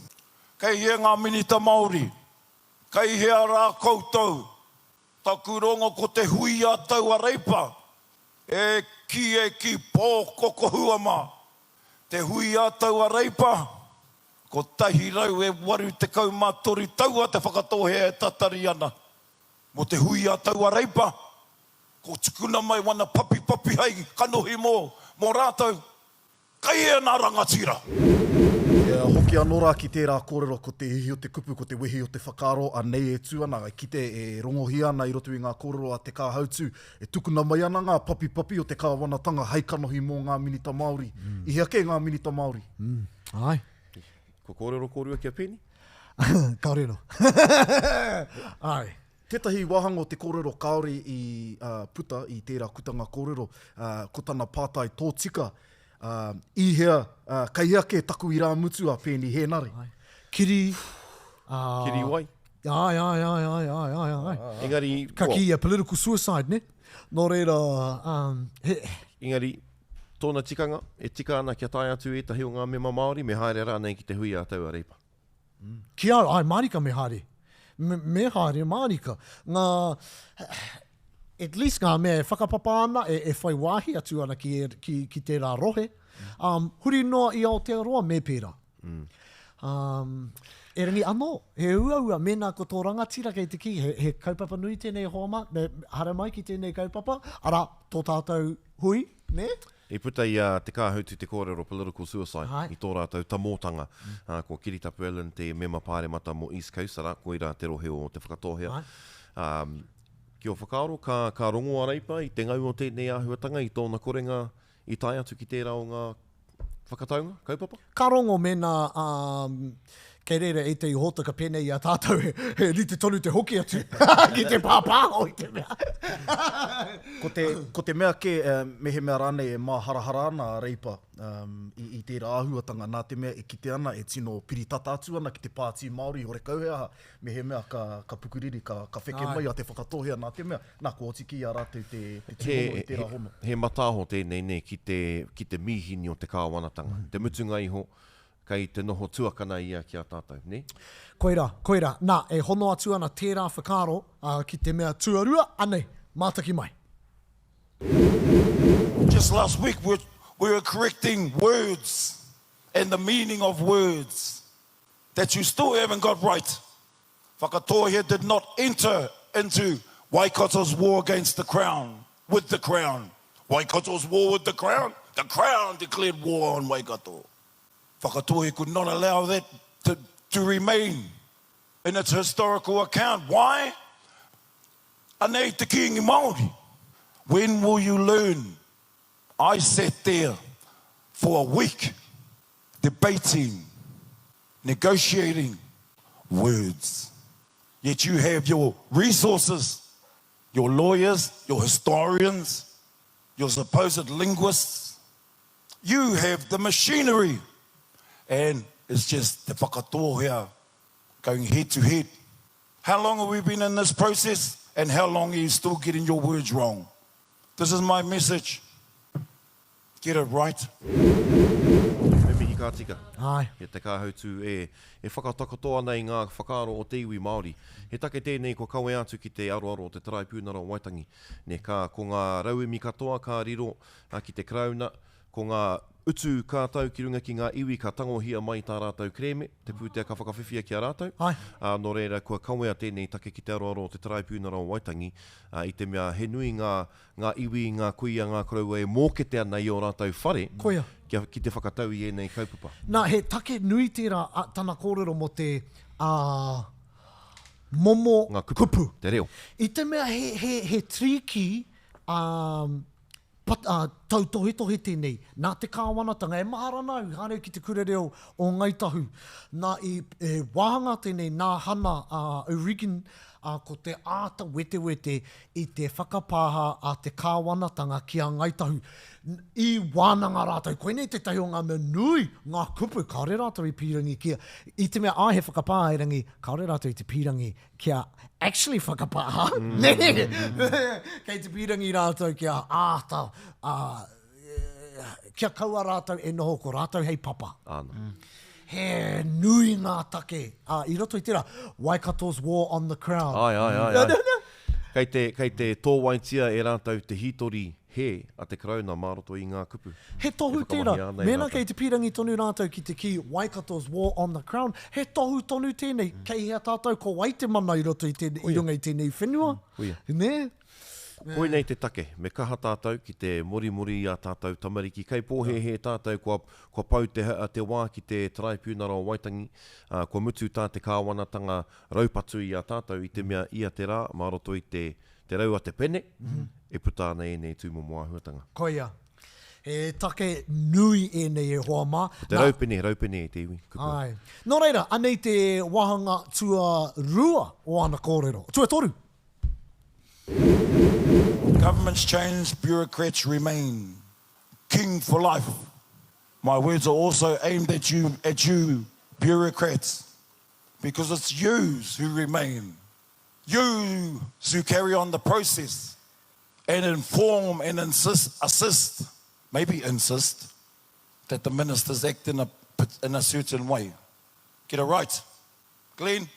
Kei hea ngā Minita Māori? Kei hea rā koutou? Taku rongo ko te hui a taua Reipa. E ki e ki pōkokohua mā. Te hui a taua Reipa, 183 taua Te Whakatōhea e tatari ana mō te hui a taua Reipa. Ko tukuna mai wana papipapi hei kanohi mō rātou. Kei hea nā rangatira? Kia hoki anō rā ki tērā kōrero ko te ihi o te kupu, ko te wehi o te whakaaro, anei e tū ana, e kite, e rongohia ana i roto i ngā kōrero a Te Kāhautū, e tukuna mai ana ngā papipapi o te kāwanatanga hei kanohi mō ngā Minita Māori. I hea kē ngā Minita Māori? Āe. Kua kōrero kōrua ki a Penny? Kāore anō. Āe. Tētahi wāhanga o te kōrero kāore i puta i tērā kutanga kōrero, ko tana pātai tōtika, i hea, kei hea kē taku irāmutu a Peeni Hēnare? Kiri, Kiri wai? Āe, āe, āe, āe, āe, āe, āe. Engari, Ka kīia political suicide, ne? Nō reira, he. Engari, tōna tikanga, e tika ana kia tae atu ētahi o ngā mema Māori, me haere rānei ki te hui a taua Reipa. Ki au, āe mārika me haere. Me, me haere mārika. Ngā, at least ngā mea e whakapapa ana, e, e whai wāhi atu ana ki, ki, ki tērā rohe. Um, huri noa i Aotearoa me pērā. Mm. Um, erangi anō, he uaua, mēnā ko tō rangatira kei te kī, he, he kaupapa nui tēnei hoa mā, me haere mai ki tēnei kaupapa, arā, tō tātou hui, nē? I puta i a Te Kāhautu te kōrero political suicide Hai. i tō rātou tamōtanga. Ā, ko Kiritapu Allan te mema pāremata mō East Coast, arā, koirā te rohe o Te Whakatōhea. Hai. Ā, ki ō whakaaro, ka, ka rongo a Reipa i te ngau o tēnei āhuatanga, i tōna korenga i tae atu ki tērā o ngā whakataunga, kaupapa? Ka rongo mēnā, ā, Kei reira ētahi hōtaka pēnei i a tātou he rite tonu te hoki atu ki te pāpāho i te mea. Ko te, ko te mea kē, mehemea rānei e māharahara ana a Reipa i, i tērā āhuatanga, nā te mea e kite ana e tino piri tata atu ana ki te Pāti Māori, horekau he aha, mehemea ka, ka pukuriri, ka, ka wheke mai a Te Whakatōhea, nā te mea, nā, kua oti ki a rātou te, te tūhono i tērā hono. He, he mataaho tēnei, nē, ki te, ki te mīhini o te kāwanatanga. Te mutunga iho, Kei te noho tuakana ia ki a tātou, nē? Koirā, koirā. Nā, e hono atu ana tērā whakaaro ki te mea tuarua, anei, mātaki mai. Just last week we we were correcting words and the meaning of words that you still haven't got right. Whakatōhea did not enter into Waikato's war against the Crown, with the Crown. Waikato's war with the Crown? The Crown declared war on Waikato. Whakatōhea could not allow that to, to remain in its historical account. Why? Anei te Kīngi Māori. When will you learn? I sat there for a week debating, negotiating words. Yet you have your resources, your lawyers, your historians, your supposed linguists. You have the machinery. And it's just te whakatōhea going head to head. How long have we been in this process and how long are you still getting your words wrong? This is my message. Get it right. Me mihi ka tika. Āe. Ki a Te Kāhautū e e whakatakoto ana i ngā whakaaro o te iwi Māori. He take tēnei kua kawea atu ki te aroaro o te Taraipiunara o Waitangi. Nē, ka, ko ngā rauemi katoa ka riro ki te Karauna, ko ngā utu ka tau ki runga ki ngā iwi ka tangohia mai tā rātou kerēme, te pūtea ka whakawhiwhia ki a rātou. Āe. Ā, nō reira, kua kawea tēnei take ki te aroaro o te Taraipiunara o Waitangi, ā, i te mea he nui ngā ngā iwi, ngā kuia, ngā koroua e mōkete ana i ō rātou whare Koia. kia, ki te whakatau i ēnei kaupapa. Nā, he take nui tērā, a, tana kōrero mō te, ā, momo Ngā kupu. kupu. Te reo. I te mea he, he, he trīki, ā, pat, ā, tautohetohe tēnei, nā te kāwanatanga, e mahara ana au, haere ki te kura reo o Ngāi Tahu, nā, i, he wāhanga tēnei nā Hana, ā, O'Regan, ā, ko te āta wetewete i te whakapāha a te kāwanatanga ki a Ngāi Tahu. I wānanga rātou, koinei tētahi o ngā mea nui, ngā kupu, kāore rātou i pīrangi kia, i te mea āe he whakapāha erangi, kāore rātou i te pīrangi kia actually whakapāha, nē? Kei te pīrangi rātou kia āta, ā, kia kaua rātou e noho ko rātou hei papa. Āna. He nui ngā take ā, i roto i tērā, Waikato's War on the Crown. Āe, āe, āe, āe. Kei te, kei te tōwaitia e rātou te hītori hē a te Karauna mā roto i ngā kupu. He tohu E tērā. whakamahia ana e Mēnā rātou. kei te pīrangi tonu rātou ki te kī Waikato's War on the Crown, he tohu tonu tēnei. Kei hea tātou, ko wai te mana i roto i tēnei, i runga i tēnei whenua? Koia. Nē? Koinei te take, me kaha tātou ki te morimori i ā tātou tamariki. Kei pōhēhē tātou kua, kua pau te, te wā ki te Taraipiunara o Waitangi, ā, kua mutu tā te kāwanatanga raupatu i a tātou i te mea ia te rā, mā roto i te, te rau a te pene, e puta ana ēnei tūmomo āhuatanga. Koia. He take nui ēnei e hoa mā. Ko te raupene, raupene e te iwi, kupu. Āe. Nō reira, anei te wāhanga tuarua o ana kōrero. Tuatoru. Governments change, bureaucrats remain. King for life. My words are also aimed at you, at you bureaucrats, because it's yous who remain. Yous who carry on the process and inform and insist, assist, maybe insist, that the ministers act in a, in a certain way. Get it right. Glenn,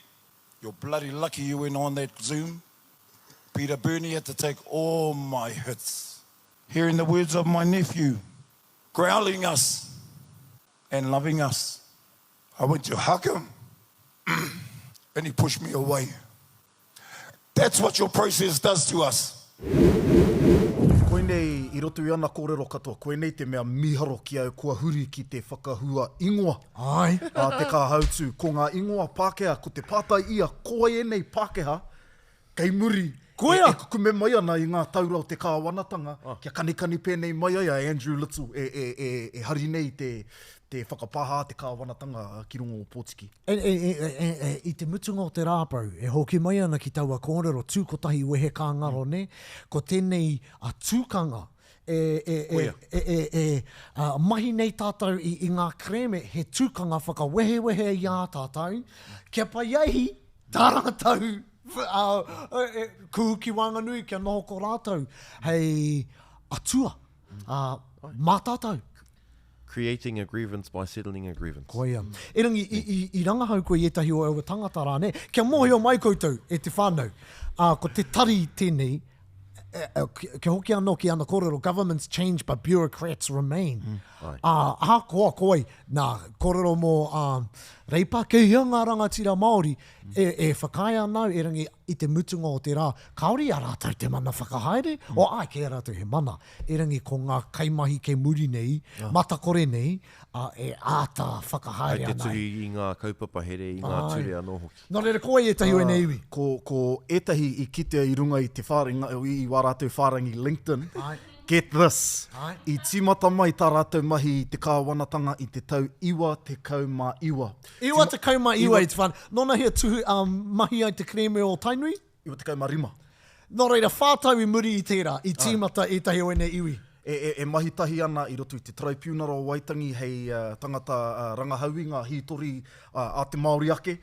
you're bloody lucky you went on that Zoom. Peter Bernie had to take all my hits. Hearing the words of my nephew, growling us and loving us. I went to hug him and he pushed me away. That's what your process does to us. Koinei, i roto i ana kōrero katoa, koinei te mea mīharo ki au kua huri ki te whakahua ingoa Āe. a Te Kāhautū. Ko ngā ingoa Pākehā, ko te pātai ia, ko wai ēnei Pākehā kei muri Koia! e kukume mai ana i ngā taura o te kāwanatanga kia kanikani pēnei mai ai a Andrew Little e, e, e, e hari nei i te, te whakapāha a te kāwanatanga ki runga o Pōtiki. E, e, e, e, e, i te mutunga o te rā, bro, e hoki mai ana ki taua kōrero, tū kotahi wehe ka ngaro, nē? Ko tēnei a tūkanga e, e, e, Koia. e, e, e, a, mahi nei tātou i, i ngā kerēme, he tūkanga whakawehewehe i a tātou, kia pai ai tā rātou a, e, e, kuhu ki waenganui kia noho ko rātou hei atua, a, mā tātou. Creating a grievance by settling a grievance. Koia. Erangi, i, i, i rangahau koe i ētahi o aua tangata rā, nē? Kia mōhio mai koutou, e te whānau, ā, ko te tari tēnei, e, e, kia hoki anō ki ana kōrero, governments change but bureaucrats remain. Mm. Ā, ahakoa ko wai, nā, kōrero mō ā, Reipa, kei hea ngā rangatira Māori e, e whakaae ana au, erangi, i te mutunga o te rā, kāore i a rātou te mana whakahaere, mm. o āe, kei a rātou he mana, Erangi ko ngā kaimahi kei muri nei, matakore nei, ā, e āta whakahaere Hei te ana. tuhi i ngā kaupapa here, i ngā ture anō hoki. Nō reira, ko wai ētahi o ēnei iwi? Ko, ko ētahi i kitea i runga i te whārangi, i wā rātou whārangi LinkedIn, Āe. get this, Āe. i tīmata mai tā rātou mahi i te kāwanatanga i te tau 99. 99 i te whānau. Nōnahea tuhi, ā, mahi ai te kerēme o Tainui? 95. Nō reira, whā tau i muri i tērā, i tīmata ētahi o ēnei iwi. E, e, e mahi tahi ana i roto i te Taraipiunara o Waitangi hei uh, tangata uh, rangahau i ngā hītori uh, a te Māori ake.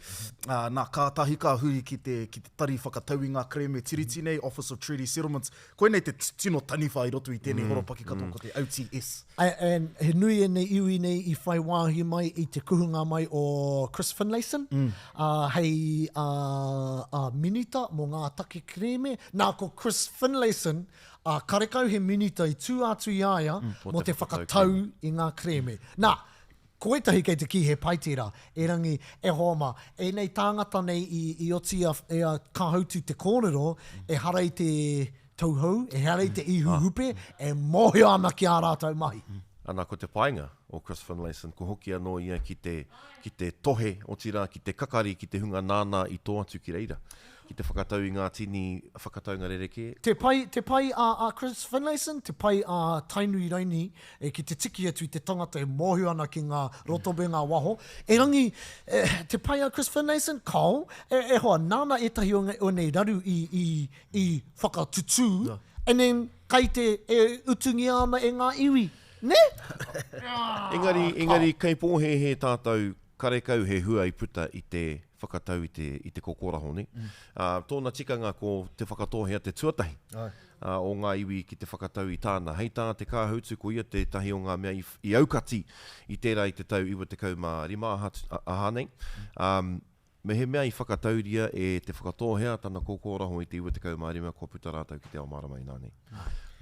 Uh, nā, kātahi ka huri ki te, ki te tari whakatau i ngā kerēme tiriti nei, Office of Treaty Settlements. Koinei te tino taniwha i roto i tēnei horopaki katoa, ko te OTS. And he nui ēnei iwi nei i whai wāhi mai i te kuhunga mai o Chris Finlayson, ā, hei ā, ā, minita mō ngā take kerēme. Nā, ko Chris Finlayson, ā, karekau he minita i tū atu i a ia mō te whakatau i ngā kerēme. Nā, ko ētahi kei te kī he pai tērā, erangi, e hoa mā, ēnei tāngata nei i, i oti a, e a Kāhautu te kōrero, ehara i te tauhou, ehara i te ihu hupe, e mōhio ana ki ā rātou mahi. Ana, ko te painga o Chris Finlayson, ko hoki anō ia ki te, ki te tohe, otirā ki te kakari ki te hunga nāna i tō atu ki reira, ki te whakatau i ngā tini whakataunga rerekē. Te pai, te pai a, a Chris Finlayson, te pai a Tainui Raini e ki te tiki atu i te tangata e mōhio ana ki ngā roto me ngā waho. Erangi, e, te pai a Chris Finlayson, kao, e, e hoa, nāna ētahi o, o nei raru i, i, i whakatutū, and then kai te e utungia ana e ngā iwi, nē? Engari, engari kei pōhēhē tātou karekau he hua i puta i te whakatau i te, i te kokoraho, nē? Ā, tōna tikanga ko Te Whakatōhea te tuatahi ā, o ngā iwi ki te whakatau i tāna. Hei tā Te Kāhautu, ko ia tētahi o ngā mea i, i aukati i tērā i te tau 95 aha, aha nei. Ā, Mehemea i whakatauria e Te Whakatōhea tana kōkōraho i te 95 kua puta rātou ki te ao mārama inānei.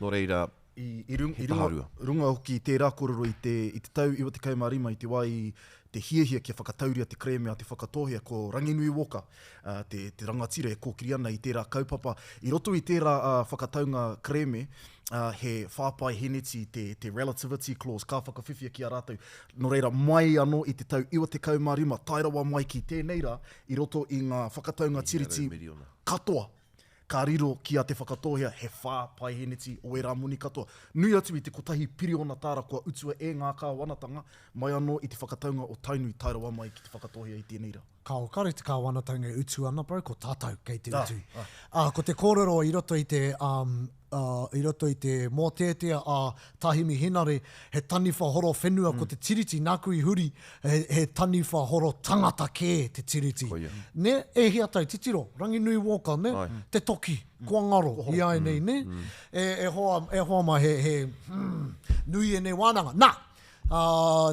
Nō reira, I, i, rung, he i runga, taharua. runga hoki i tērā kōrero i te, i te tau 95 i te wā i te hiahia kia whakatauria te kerēme a Te Whakatōhea ko Ranginui Walker uh, te, te rangatira e kōkiri ana i tērā kaupapa. I roto i tērā uh, whakataunga kerēme, uh, he whāpai heneti te, te relativity clause ka whakawhiwhia ki a rātou Nō reira, mai anō i te tau 95 tae rawa mai ki tēnei rā, i roto i ngā whakataunga Tiriti katoa, ka riro ki a Te Whakatōhea he whā paeheneti o ērā moni katoa. Nui atu i te kotahi piriona tāra kua utua e ngā kāwanatanga mai anō i te whakataunga o Tainui tae rawa mai ki Te Whakatōhea i tēnei rā. Kao, kare te kāwanatanga e utu ana bro, ko tātou kei te utu. Ā, ko te kōrero i roto i te, um, uh, i roto i te mōteatea a Tā Himi Henare, he taniwha horo whenua ko te Tiriti, nāku i huri, he, he taniwha horo tangata kē te Tiriti. Koia. Nē, e hia tau, titiro, Ranginui Walker, nē, Ai. te toki, kua ngaro i a ēnei, nē? E, e hoa, e hoa mai, he, he, hmm, nui ēnei wānanga. Nā! Ā,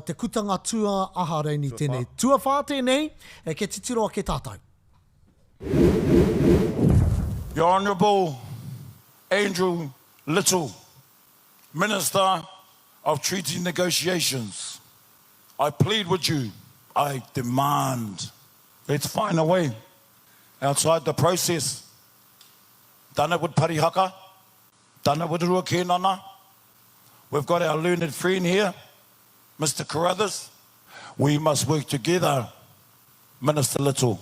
te kutanga tua aha reini tēnei. Tuawhā tēnei, e kia titiro ake tātou. The Honourable Andrew Little, Minister of Treaty Negotiations, I plead with you, I demand, let's find a way outside the process. Done it with Parihaka, done it with Rua Kenana, We've got our learned friend here, Mr Carruthers. We must work together, Minister Little.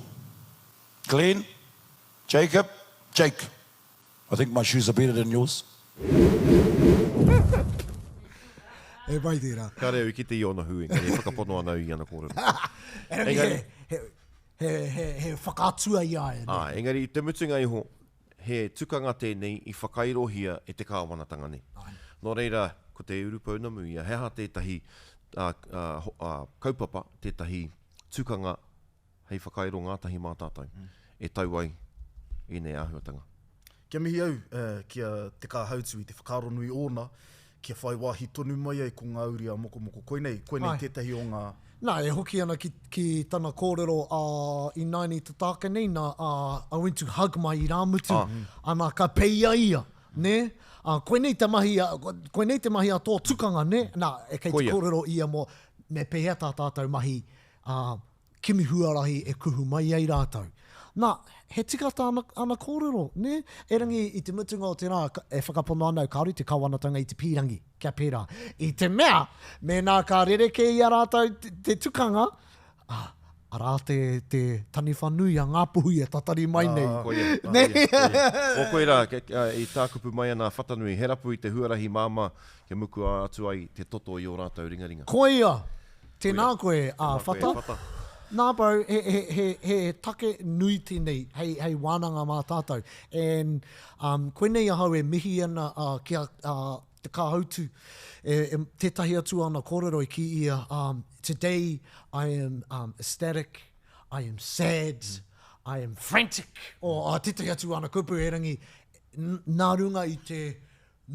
Glenn, Jacob, Jake. I think my shoes are better than yours. E pai tērā. Kāre au i kite i ōna hū, engari e whakapono ana au i ana kōrero. Engari, he, he, he, he whakaatua i a ia. Āe, engari i te mutunga iho, he tukanga tēnei i whakairohia e te kāwanatanga nei. Nō reira, ko te urupounamu ia, he aha tētahi kaupapa, tētahi tukanga hei whakairo ngātahi mā tātou e tau ai ēnei āhuatanga. Kia mihi au ki a Te Kāhautu i te whakaaro nui ōna kia whai wāhi tonu mai ai ko ngā uri a Mokomoko. Koinei, koinei tētahi o ngā. Nā, e hoki ana ki, ki tana kōrero a ināianei te tāke nei, nā, a, I went to hug my irāmutu, ana, ka peia ia, nē? Ā, koinei te mahi a, koinei te mahi a tō tukanga, nē? Nā, e kei te kōrero ia mō, me pēhea tā tātou mahi, ā, kimi huarahi e kuhu mai ai rātou. Nā, he tika tāna, ana kōrero, nē? Erangi i te mutunga o te rā, e whakapono ana au kāore te kawanatanga i te pīrangi kia pērā. I te mea, mēnā ka rerekē i a rātou te, te tukanga, ā, arā te, te taniwha nui a Ngāpuhi e tatari mai nei. Ā, koia, Nē? koia, koia. O koe rā, i tākupu mai ana a Whatanui, he rapu i te huarahi māmā kia mukua atu ai te toto i ō rātou ringaringa. Koia! Tēnā koe, a Whata. Nā bro, he, he, he, he take nui tēnei hei, hei wānanga mā tātou. And um, koinei ahau e mihi ana uh, ki a uh, Te Kāhautu, e, e, tētahi atu ana kōrero i kī ia, um, today I am um, ecstatic, I am sad, I am frantic, o uh, tētahi atu ana kupu erangi, nā runga i te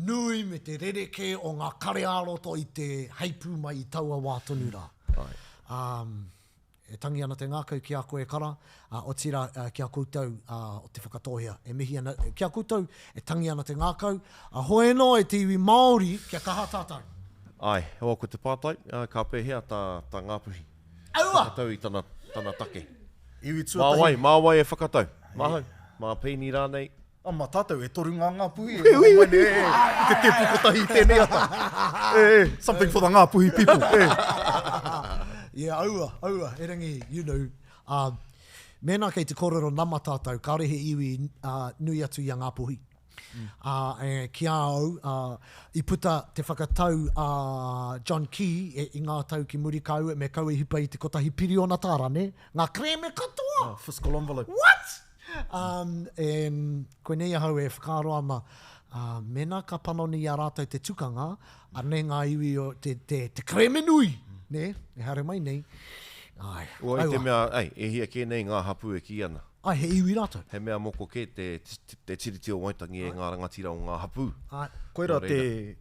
nui me te rerekē o ngā kare ā-roto i te heipū mai i taua wā tonu rā. Um, e tangi ana te ngākau ki a koe e kara, uh, otirā uh, ki a koutou uh, o Te Whakatōhea. E mihi ana ki a koutou, e tangi ana te ngākau, uh, hoi anō e te iwi Māori, kia kaha tātou. Āe, oh, ko te pātai, uh, ka pēhea tā, tā Ngāpuhi Aua! whakatau i tana, tana take? Iwi Mā tuatahi. wai, mā wai e whakatau? Māhau? Mā Peeni rānei? A mā tātou, e toru ngā Ngāpuhi e noho mai nei, e, i te tēpu kotahi i tēnei ata. E, e, something for the Ngāpuhi people, e. Yeah, aua, aua, erangi, you know, uh, mēnā kei te kōrero nama tātou, kāore he iwi uh, nui atu i a Ngāpuhi. Mm. Uh, e, ki a au, uh, i puta te whakatau a uh, John Key e, i ngā tau ki muri kaua, me kaua i hipa i te kotahi piriona tāra, ne? Ngā kerēme katoa! Oh, fiscal envelope. What? Um, and koinei ahau e whakaaro ana, uh, mēnā ka panoni i a rātou te tukanga, anei ngā iwi o te, te, te kerēme nui, mm. nē, e haere mai nei. Ai, Ua, i te mea, ai, e hia kē nei ngā hapū e kī ana. Ai, he iwi rātou. He mea moko kē te, te, te Tiriti o Waitangi e ngā rangatira o ngā hapū. Ai. Koirā te,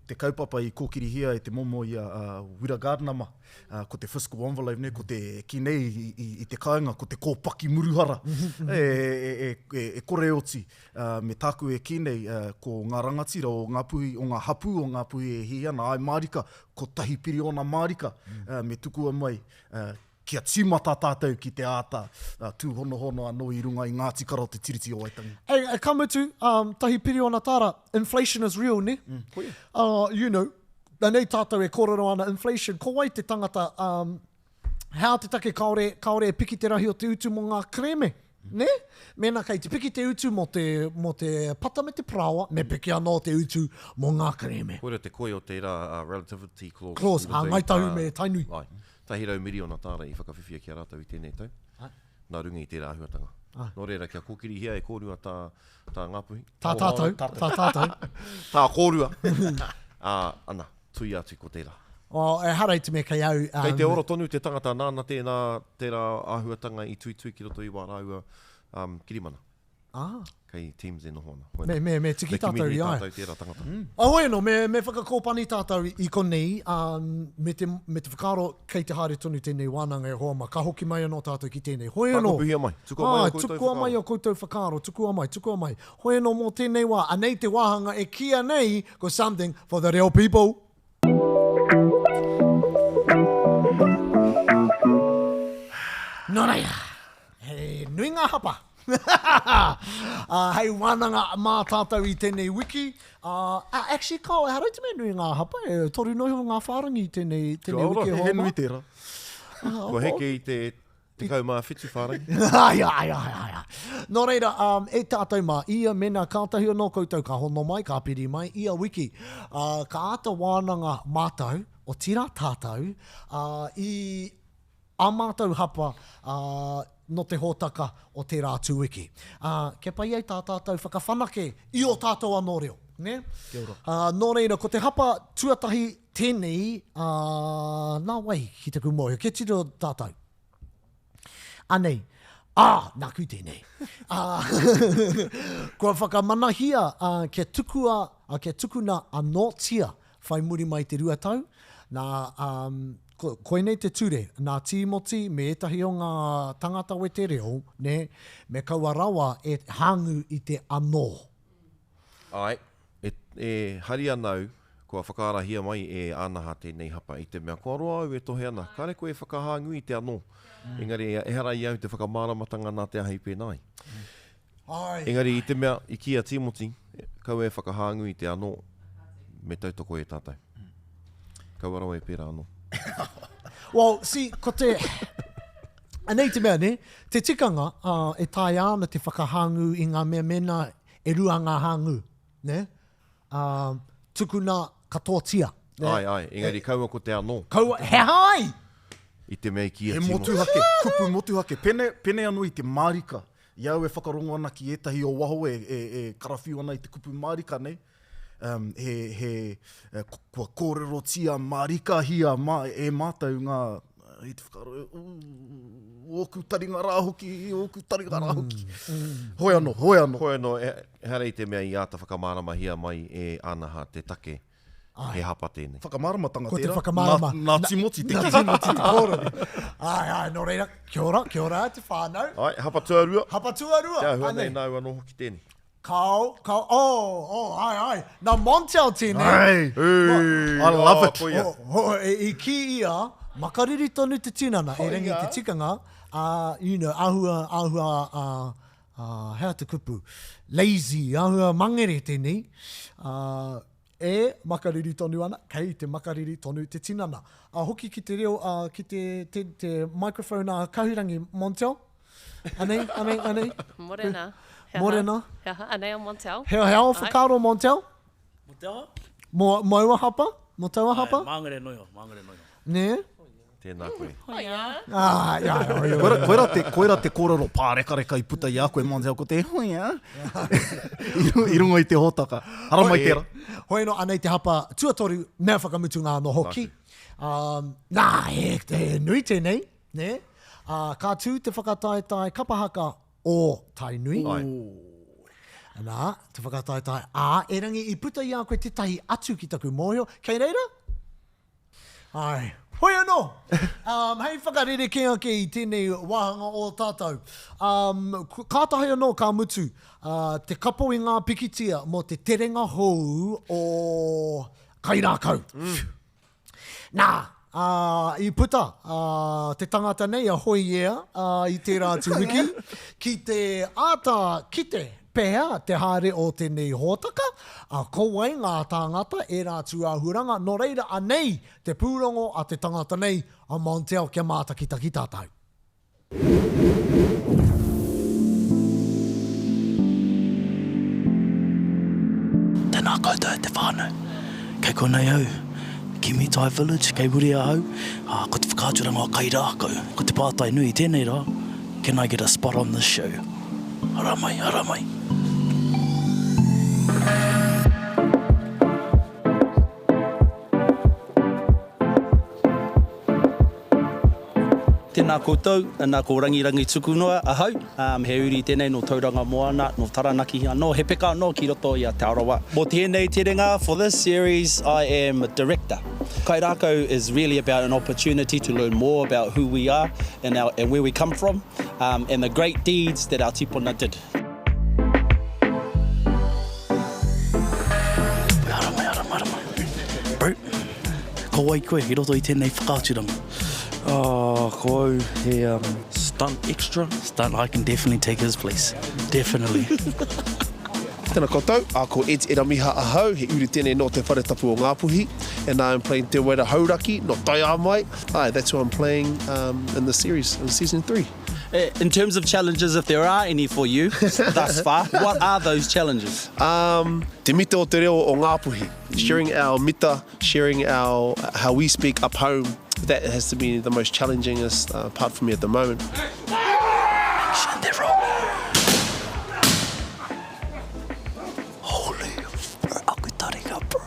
te kaupapa i kōkirihia e te momo i a uh, Wira Gardiner mā. Ā, ko te fiscal envelope nei, ko te kī nei i, i, i te kāinga, ko te kōpaki muruhara e, e, e, e, e kore oti. Ā, me tāku e kī nei, ā, ko ngā rangatira o Ngāpuhi, o ngā hapū o Ngāpuhi e hī ana, āe mārika, kotahi piriona mārika, ā, me tukua mai, ā, kia tīmata tātou ki te āta tūhonohono anō i runga i ngā tikara o te Tiriti o Waitangi. E, e, ka mutu, um, tahi piriona tāra, inflation is real, ne? Mm. Koia. Uh, you know, Anei tātou e kōrero ana inflation, ko wai te tangata, um, hea te take kāore, kāore e piki te rahi o te utu mō ngā kerēme, nē? Mēnā kei te piki te utu mō te, mō te pata me te parāoa, me piki anō te utu mō ngā kerēme. Koira te koi o tērā uh, relativity clause. Clause, ā, Ngāi Tahu me Tainui. Āe, 100 miriona tāra i whakawhiwhia ki a rātou i tēnei tau. Āe. Nā runga i tērā āhuatanga. Āe. Nō reira, kia kōkirihia e kōrua tā, tā Ngāpuhi. Tā tātou, tā tātou. Tā kōrua. Ā, ana, tuia atu ko tērā. Oh, ehara i te mea kei au. Um, kei te ora tonu te tangata nāna tēnā, tērā āhuatanga i tuitui ki roto i wā rāua um, kirimana. Ah. Kei Teams e noho ana. Me, me, me tiki tātou i ai. Me kimi tātou tērā tangata. Mm. Ahoi anō, me, me whakakōpani tātou i konei, um, me, te, me te whakaaro kei te haere tonu tēnei wānanga e hoa ma, ka hoki mai anō tātou ki tēnei. Hoi anō. Tākopuhia mai, tukua mai o koutou tukua mai o koutou whakaaro, tukua mai, tukua mai. Hoi anō mō tēnei wā, anei te wāhanga e kīia nei ko Something for the Reo People. Nō reira, he nui ngā hapa. Ā, hei wānanga mā tātou i tēnei wiki. Ā, actually, kao, ehara i te mea nui ngā hapa, e toru noa iho ngā whārangi i tēnei, tēnei wiki e hoa He nui tērā. Kua heke i te 17 whārangi. Ai, ai, ai, ai, ai. Nō reira, um, e tātou mā, ia mēnā kātahi anō koutou ka hono mai, ka piri mai, ia wiki, uh, ka āta wānanga mātou, otirā tātou, ā, i ā mātou hapa, ā, nō te hōtaka o tērā atu wiki. Ā, kia pai ai tā tātou whakawhanake i ō tātou anō reo, nē? Kia ora. Ā, nō reira, ko te hapa tuatahi tēnei, ā, nā wai ki taku mōhio, kia tiro tātou. Anei, ā, nāku tēnei. Ā, kua whakamanahia, ā, kia tukua, ā, kia tukuna anōtia whai muri mai i te 2 tau, nā, ā, ko, koinei te ture, nā Tīmoti me ētahi o ngā tangata wete reo, nē, me kaua rawa e hāngu i te anō. Āe, e, e hari ana au, kua whakaarahia mai e Ānaha tēnei hapa, i te mea kua roa au e tohe ana, kāre koe e whakahāngu i te anō. Engari, ehara i au te whakamāramatanga nā te aha i pēnā ai. Āe. Engari, i te mea, i kī a Tīmoti, kaua e whakahāngu i te anō, me tautoko e tātou. Kaua rawa e pērā anō. Well, see, ko te... Anei te mea, nē? Te tikanga, ā, e taea ana te whakahāngū i ngā mea mēnā e rua ngā hāngū, nē? Ā, tukuna katoatia, nē? Āe, āe, engari kaua ko te anō. Kaua, he aha ai? I te mea i kī a He Tīmoti. motuhake, kupu motuhake. Pene, pene anō i te mārika. I a au e whakarongo ana ki ētahi o waho e, e, e karawhiu ana i te kupu mārika nei, um, he, he, kua kōrerotia mārikahia mā, e mātou ngā, i te whakaaro, ū, ōku taringa rā hoki, ōku taringa rā hoki. Hoi anō, hoi anō. Hoi anō, ehara i te mea i āta whakamāramahia mai e Anaha te take, he hapa tēnei. Whakamāramatanga Ko te tērā, whakamārama. nā, nā Timoti te Nā kī. Timoti te kōrero. Āe, āe, nō reira, kia ora, kia ora te whānau. Āe, hapa tuarua. Hapa tuarua. Te āhua nei Anei. nāu anō hoki tēnei. Kao, kao, oh, oh, ai, ai. Nā Montel tēnei. Ai, Hey, I love oh, it. Koia. Oh, oh, e, i kī ia, makariri tonu te tinana, e rangi te tikanga, uh, you know, āhua, āhua, uh, uh, hea te kupu, lazy, āhua mangere tēnei, uh, e makariri tonu ana, kei te makariri tonu te tinana. A hoki ki te reo, uh, ki te, te, te microphone a Kahurangi, Montel, Anei, anei, anei. Morena. He aha? Morena. He aha? Anei a Montel. He, he ao Ai. whakaaro Montel? Mo te aha? Mo, mo aua hapa? Mo taua hapa? Ai, māngere noio, māngere noio. Nē? Tēnā koe. Ah, ia, ia, ia. Koira, koira te, koira te kōrero pārekareka i puta i a koe, Montel, ko te hoia. I, I runga i te hōtaka. Haramai tērā. Hoi anō, anei te hapa tuatoru, mea whakamutunga anō hoki. Um, nā, he, he nui tēnei. Nē? Ā, ka tū te whakataetae kapa haka o Tainui. Āe. Nā, te whakataetae, ā, erangi i puta i a koe tētahi atu ki taku mōhio, kei reira? Āe. Hoi anō! Um, hei whakarerekē ake i tēnei wāhanga o tātou. Um, kātahi anō ka mutu uh, te kapo i ngā pikitia mō te terenga hou o Kairākau. Mm. Nā, ā, i puta, ā, te tangata nei a Hoiea, ā, i tērā atu wiki, ki te āta kite pēhea te haere o tēnei hōtaka, ā, ko wai ngā tāngata, ērā tūāhuranga, nō reira anei te pūrongo a te tangata nei, a Montel kia mātakitaki tātou. Tēnā koutou e te whānau. Kei konei au, ki Mitai Village, kei muri ahau, ā, ko te whakaaturanga o Kairākau. Ko te pātai nui i tēnei rā, can I get a spot on this show? Ara mai, ara mai. Tēnā koutou, nā ko Rangirangi Tukunoa ahau, he uri tēnei nō Tauranga Moana, nō Taranaki anō, he peka anō ki roto i a Te Arawa. Mō tēnei terenga, for this series, I am a director. Kairākau is really about an opportunity to learn more about who we are and, our, and where we come from um, and the great deeds that our tipuna did. Haramai, haramai, haramai. Bro, ko wai koe i roto i tēnei whakaaturanga? Oh, ko au he um, stunt extra. Stunt, I can definitely take his place. Definitely. Tena koutou, a ko Ed Eramiha ahau, he uri tēnei nō Te Whare Tapu o Ngāpuhi, and I am playing Te Wera Hauraki, nō Taiāmai. Aye, that's who I'm playing um, in the series, in season 3. In terms of challenges, if there are any for you thus far, what are those challenges? Um, te mita o te reo o Ngāpuhi. Sharing our mita, sharing our, how we speak up home, that has to be the most challengingest uh, part for me at the moment. Action, they're wrong. Holy, bro, aku taringa, bro.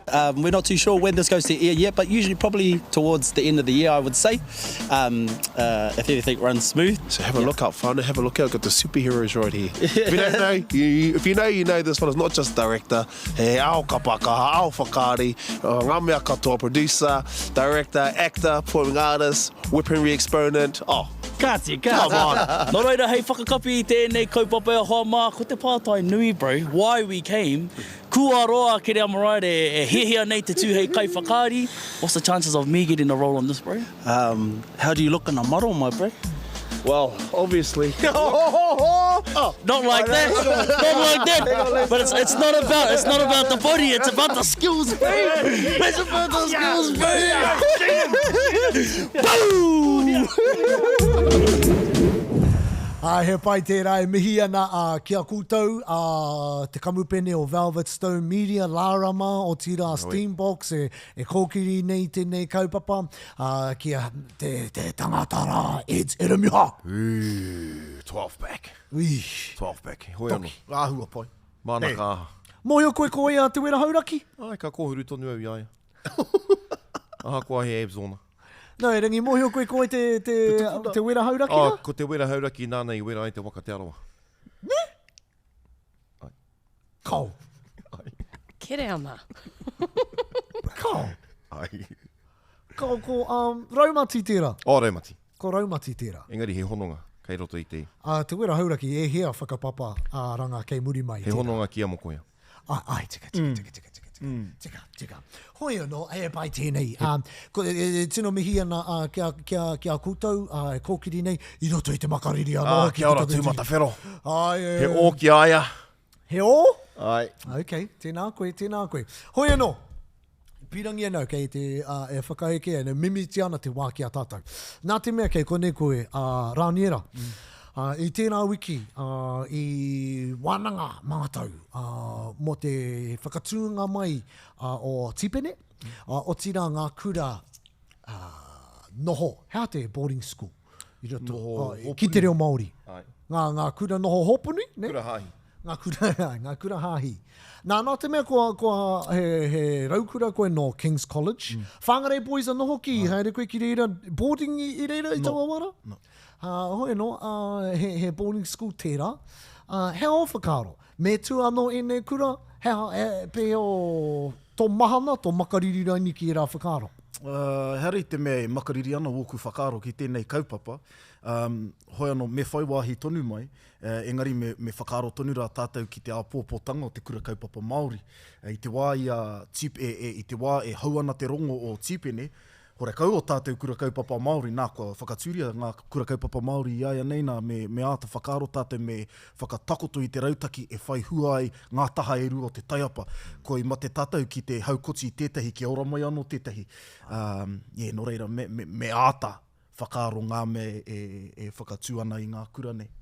Um, we're not too sure when this goes to air yet, but usually probably towards the end of the year, I would say, um, uh, if everything runs smooth. So have a yeah. look out, fun. Have a look out. I've got the superheroes right here. If you don't know, you, you, if you know, you know this one is not just director. He ao kapakaha, ao whakaari, uh, ngā mea katoa, producer, director, actor, performing artist, weaponry exponent. Oh, Kāti, kāti. Come on. Nō reira, hei whakakapi i tēnei kaupapa e hoa mā, ko te pātai nui, bro, why we came, Kua roa a Kereama Marae e hiahia nei te tū hei kaiwhakaari, what's the chances of me getting a role on this bro? Um, how do you look in a model, my bro? Well, obviously. Not like that. Not like that. But it's, it's not about it's not about the body. It's about the skills, bro. It's about the skills, bro. Boom! Ā, he pai tērā e mihi ana ā, ki a koutou, ā, te kamupene o Velvet Stone Media, Lara mā, otirā Steambox e, e kōkiri nei tēnei kaupapa, ā, ki a te, te tangata rā, Eds Eremiha! Ū, 12 back. Ui. 12 back. Hoi anō. Āhua pai. Māna ka aha. Mōhio koe ko ia Te Wera Hauraki? Āe, ka kōhuru tonu au i a ia. Ahakoa he abs ōna. No, e Rangi, mōhio koe ko wai te, te, te wera hauraki Oh, rā? ko te wera hauraki nāna i wera ai te waka Te Arawa. Ne? Ai. Kao. Ai. Kereama. Kao. Ai. Kao, ko um, Raumati tērā. Oh, Raumati. Ko Raumati tērā. Engari he hononga kei roto i te... Uh, te wera hauraki e hea whakapapa a ranga kei muri mai i He tērā. hononga ki a Mokoia. Ai, ai, tika, tika, tika, tika, tika, tika, tika, tika. Hoi anō, e pai tēnei. Um, ko, e, e, tino mihi ana uh, ki, a, ki, a, ki a koutou, uh, e kōkiri nei, i roto i te makariri anō. Ah, ki kia ora, te Tūmatawhero. Ai, e, He ō ki a ia. He ō? Ai. Ok, tēnā koe, tēnā koe. Hoi anō, Pīrangi ana kei te, uh, e whakaeke ana, mimitia ana te wā ki a tātou. Nā te mea kei konei koe, a uh, Rāniera, mm. uh, i tērā wiki uh, i wānanga mātou uh, mō te whakatūnga mai uh, o Tīpene, uh, otirā ngā kura uh, noho, he aha te boarding school? I roto, Noho oh, ki te reo Māori. Ai. Ngā, ngā kura noho hōpuni, ne? Kura hāhi. Ngā kura, ngā kura hāhi. Nā, nā te mea kua, kua he, he raukura koe nō King's College. Mm. Whangarei Boys anō hoki, mm. haere koe ki reira, boarding i, i reira i no. taua wara? No. Uh, hoi anō, uh, he, he boarding school tērā. Uh, he ao whakaaro, me tū anō ēnei kura, he, he, pēhea o tō mahana, tō makariri raini ki ērā whakaaro? Uh, ehara i te mea e makariri ana wōku whakaaro ki tēnei kaupapa, um, hoi anō, me whai wāhi tonu mai, uh, engari me, me whakaaro tonu rā tātou ki te āpōpōtanga o te kura kaupapa Māori. Uh, i te wā i a Tīp, e, e, i te wā e hau ana te rongo o Tīpene, horekau o tātou kura kaupapa Māori, nā, kua whakatūria ngā kura kaupapa Māori i āianei nā, me, me āta whakaaro tātou, me whakatakoto i te rautaki e whai hua ai ngā taha e rua o te taiapa. Kua i mate tātou ki te haukoti i tētahi kia ora mai anō tētahi. Um, yeah, nō reira, me, me, me āta whakaaro ngā mea e, e whakatū ana i ngā kura nei.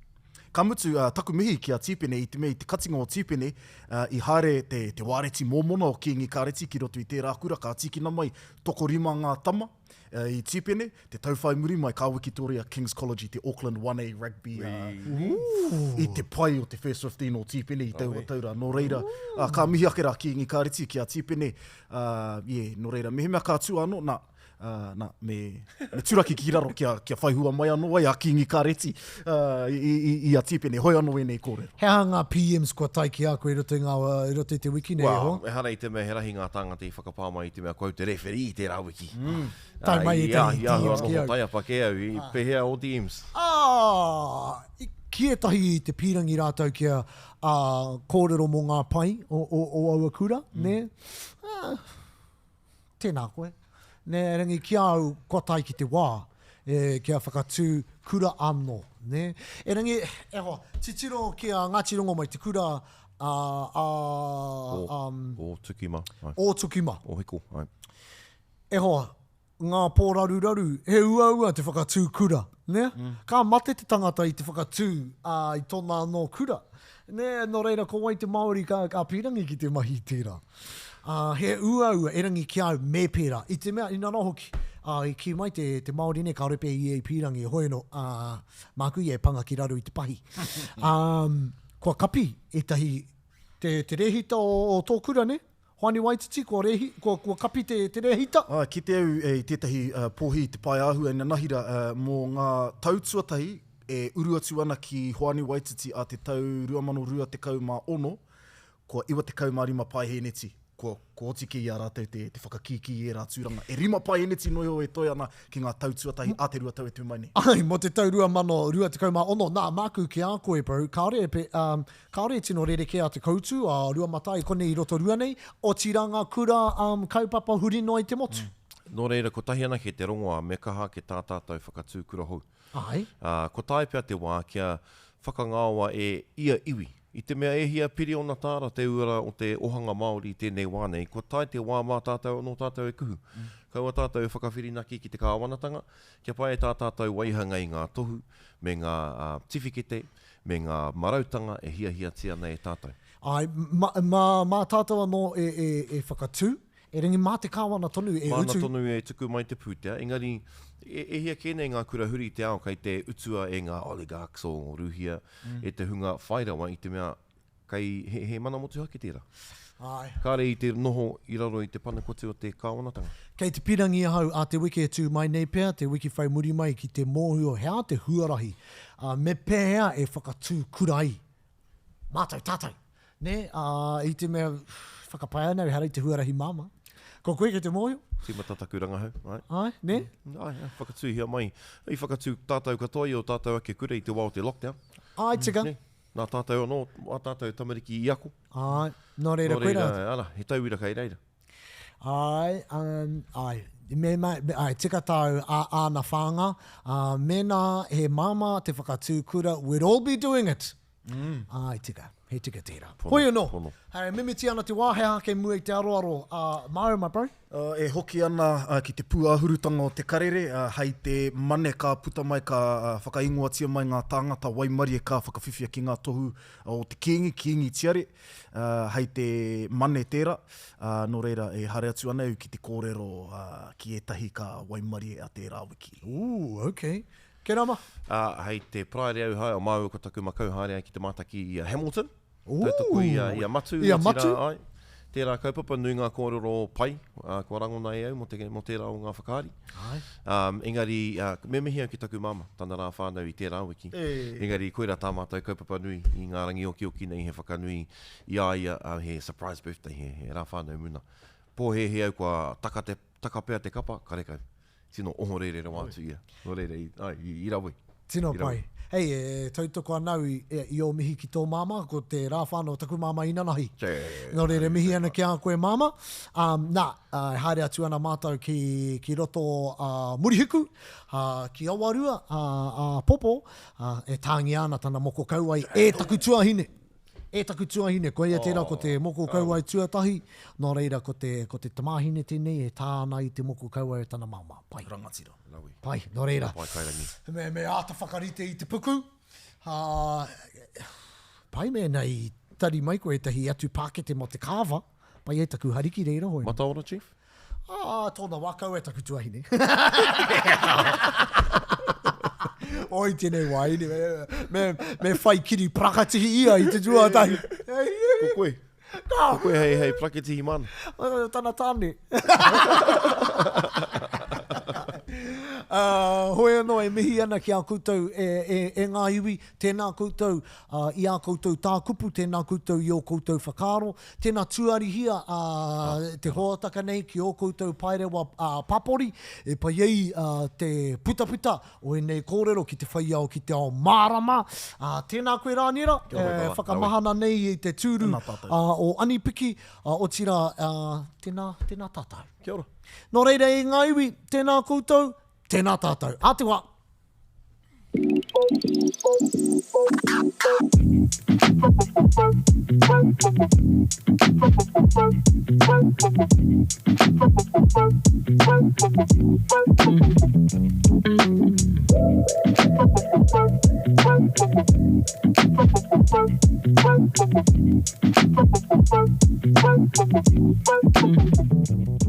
Ka mutu, uh, taku mihi ki a Tīpene, i te mea i te katinga o Tīpene, uh, i haere te, te wāreti mōmona o Kīngi Kāreti ki roto i tērā kura, ka tīkina mai tokorima ngā tama uh, i Tīpene, te tau whai muri mai ka wikitoria King's College i te Auckland 1A Rugby uh, i te pai o te First 15 o Tīpene i taua tau rā. Nō reira, uh, ka mihi ake rā Kīngi Kāreti ki a Tīpene, uh, yeah, nō reira, mehemea ka tū anō, nā, Ā, nā, me, me turaki ki raro kia, kia whai hua mai anō ai a Kīngi Kāreti ā, i, i, i a Tīpene. Hoi anō ēnei kōrero. He aha ngā PMs kua tae ki a koe i roto i ngā, i roto i te wiki nei, e Well, hoa? ehara i te mea he rahi ngā tāngata i whakapā mai i te mea ko au te referee i tērā wiki. Mm. Tae mai ētahi I āhua DMs ki noho au. taiapa kē au, i pēhea ō DMs? Ah, ki ētahi i te pīrangi rātou kia ā, kōrero mō ngā pai o, o, o aua kura, mm. nē? Ah, Tēnā koe. Nē, erangi ki a au, kua tae ki te wā e, kia whakatū kura anō. Nē? Erangi, e hoa, titiro ki a Ngāti Rongomai, te kura a, a, O, um, o Tukima. Ai. O Tukima. O Hiko, ai. E hoa, ngā pōraruraru, he uaua te whakatū kura, nē? Ka mate te tangata i te whakatū, ā, i tōna anō kura. Nē, nō reira, ko wai te Māori ka, ka pīrangi ki te mahi i tērā? Ā, he uaua, erangi ki a au, me pērā. I te mea, inā rā hoki, ā, i kī mai te, te Māori nei, kāore pea ia i pīrangi, hoi anō, ā, māku ia e panga ki raro i te pahi. Ā, kua kapi ētahi, te, te rēhita o, o tō kura, nē? Hoani Waititi, kua rēhi, kua, kua kapi te, te rēhita. Āe, kite au i tētahi pōhi i te paeāhua inanahira mō ngā tau tuatahi e uru atu ana ki Hoani Waititi a te tau 2026, kua 95 paehēneti, kua, kua oti kē i a rātou te, te whakakīkī i ērā tūranga. E rima paehēneti noa iho e toe ana ki ngā tau tuatahi a te rua tau e tū mai nei. Āe, mō te tau 2026, nā, māku ki a koe, bro, kāore e, pe, um, Kāore e tino rerekē a Te Koutu, a Ruamatai i konei i Rotorua nei, otirā ngā kura kaupapa huri noa i te motu. Nō reira, kotahi anake te rongoā, me kaha ake tā tātou whakatū kura hou. Āe. Ā, ko tae pea te wā kia whakangaoa e ia iwi. I te mea e hia piriona tāra te uara o te ohanga Māori i tēnei wā nei, kua tae te wā mā tātou anō tātou e kuhu. Kaua tātou e whakawhirinaki ki te kāwanatanga, kia pai ai tā tātou waihanga i ngā tohu me ngā tiwhikete, me ngā marautanga e hiahiatia ana e tātou. Āe, mā, mā, mā tātou anō e, e, e whakatū, erangi mā te kāwana tonu e Māna utu. tonu e tuku mai te pūtea, engari e, e hia kē nei ngā kura huri i te ao kei te utua e ngā oligarchs o Rūhia, e te hunga whai rawa i te mea kei, he, he mana motuhake tērā. Āe. Kāre i te noho i raro i te panekoti o te kāwanatanga. Kei te pirangi ahau a te wiki e tū mai nei pea, te wiki whai muri mai ki te mōhio he aha te huarahi, ā, me pēhea e whakatū kura ai mātou, tātou, nē, ā, i te mea whakapae ana ehara i te huarahi māmā. Ko koe kei te mōhio? Tīmata taku rangahau, āe. Āe, nē? Āe, āe, whakatūhia mai. I whakatū tātou katoa i ō tātou ake kura i te wā o te lockdown. Āe, tika. Nē? Nā tātou anō, ā tātou tamariki i ako. Āe, nō reira, Nō reira, koirā. ara, he tauira kei reira. Āe, um, āe, me, me, āe, tika tāu ā, āna whānga, ā, mēnā he māmā te whakatū kura, we'd all be doing it. Mm. Āe, tika, he tika tērā. Pono, Hoi anō, pono. hei, mimiti ana te wā, he aha kei mua i te aroaro, ā, māu, my bro? E hoki ana ki te pūāhurutanga o te karere, hei te Mane ka puta mai, ka whakaingoatia mai ngā tāngata waimarie ka whakawhiwhia ki ngā tohu o te Kīngi, Kīngi Tiare, hei te Mane tērā. Nō reira, e haere atu ana au ki te kōrero ki ētahi ka waimarie a tērā wiki. Ooh, okay. Kerama? Hei te Paraire au hae, māua ko taku makau haere ai ki te mātaki i a Hamilton. Tautoko i a, i a Matu. I a Matu. Otirā, ai. Tērā kaupapa, nui ngā kōrero pai, ā, kua rangona e au mō te, mō tērā o ngā whakaari. Ai. Um, engari, ā, me mihi au ki taku māmā, tana rā whānau i tērā wiki. E. Engari, koirā tā mātou kaupapa nui i ngā rangi okioki nei, he whakanui i a ia, ā, he surprise birthday, he, he rā whānau muna. Pōhēhē au kua taka te, taka pea te kapa, karekau. Tino ohorere rawa atu ia. Nō reira, i, ai, i, i rawe. Tino I rawe. pai. Hei, e tautoko ana au i, i ō mihi ki tō māmā, ko te rā whānau o taku māmā inanahi. Nō reira, mihi ana ki a koe māmā. Um, nā, uh, e haere atu ana mātou ki, ki roto uh, Murihiku, uh, ki Awarua, uh, uh, Popo, uh, e tāngia ana tana moko kauae e taku tuahine. E taku tuahine, koia tērā ko te moko kauae tuatahi, nō reira ko te, ko te tamāhine tēnei e tā ana i te moko kauae o tana māmā. Pai. Rangatira. Rawe. Pai, nō reira. Pai kairangi. Me, me āta whakarite i te puku. Ā, pai mēnā i tari mai koe ētahi atu pākete mō te kāwha, pai ai taku hariki reira hoi. Mataora, Chief? Ā, tōna wā kau e taku tuahine. Oi tēnei wāhine, me, me, me whai kiri parakatihi ia i te tuatahi. Ko koe. Ka. Ko koe hei, hei parakatihi māna. Tana tāne. Uh, hoi anō e mihi ana ki a koutou e, e, e ngā iwi, tēnā koutou uh, i ā koutou tākupu, tēnā koutou i ō koutou whakaaro, Tēnā tuarihia te hōtaka nei ki ō koutou paerewa pāpori e pai ai te putaputa o ēnei kōrero ki te whai ao ki te ao mārama. Tēnā koe Rāniera, e whakamahana nei i te tūru o Anipiki, otirā, tēnā, tēnā tātou. Kia ora. Nō reira e ngā iwi, tēnā koutou, tēnā tātou. Ā te wā! Thank you.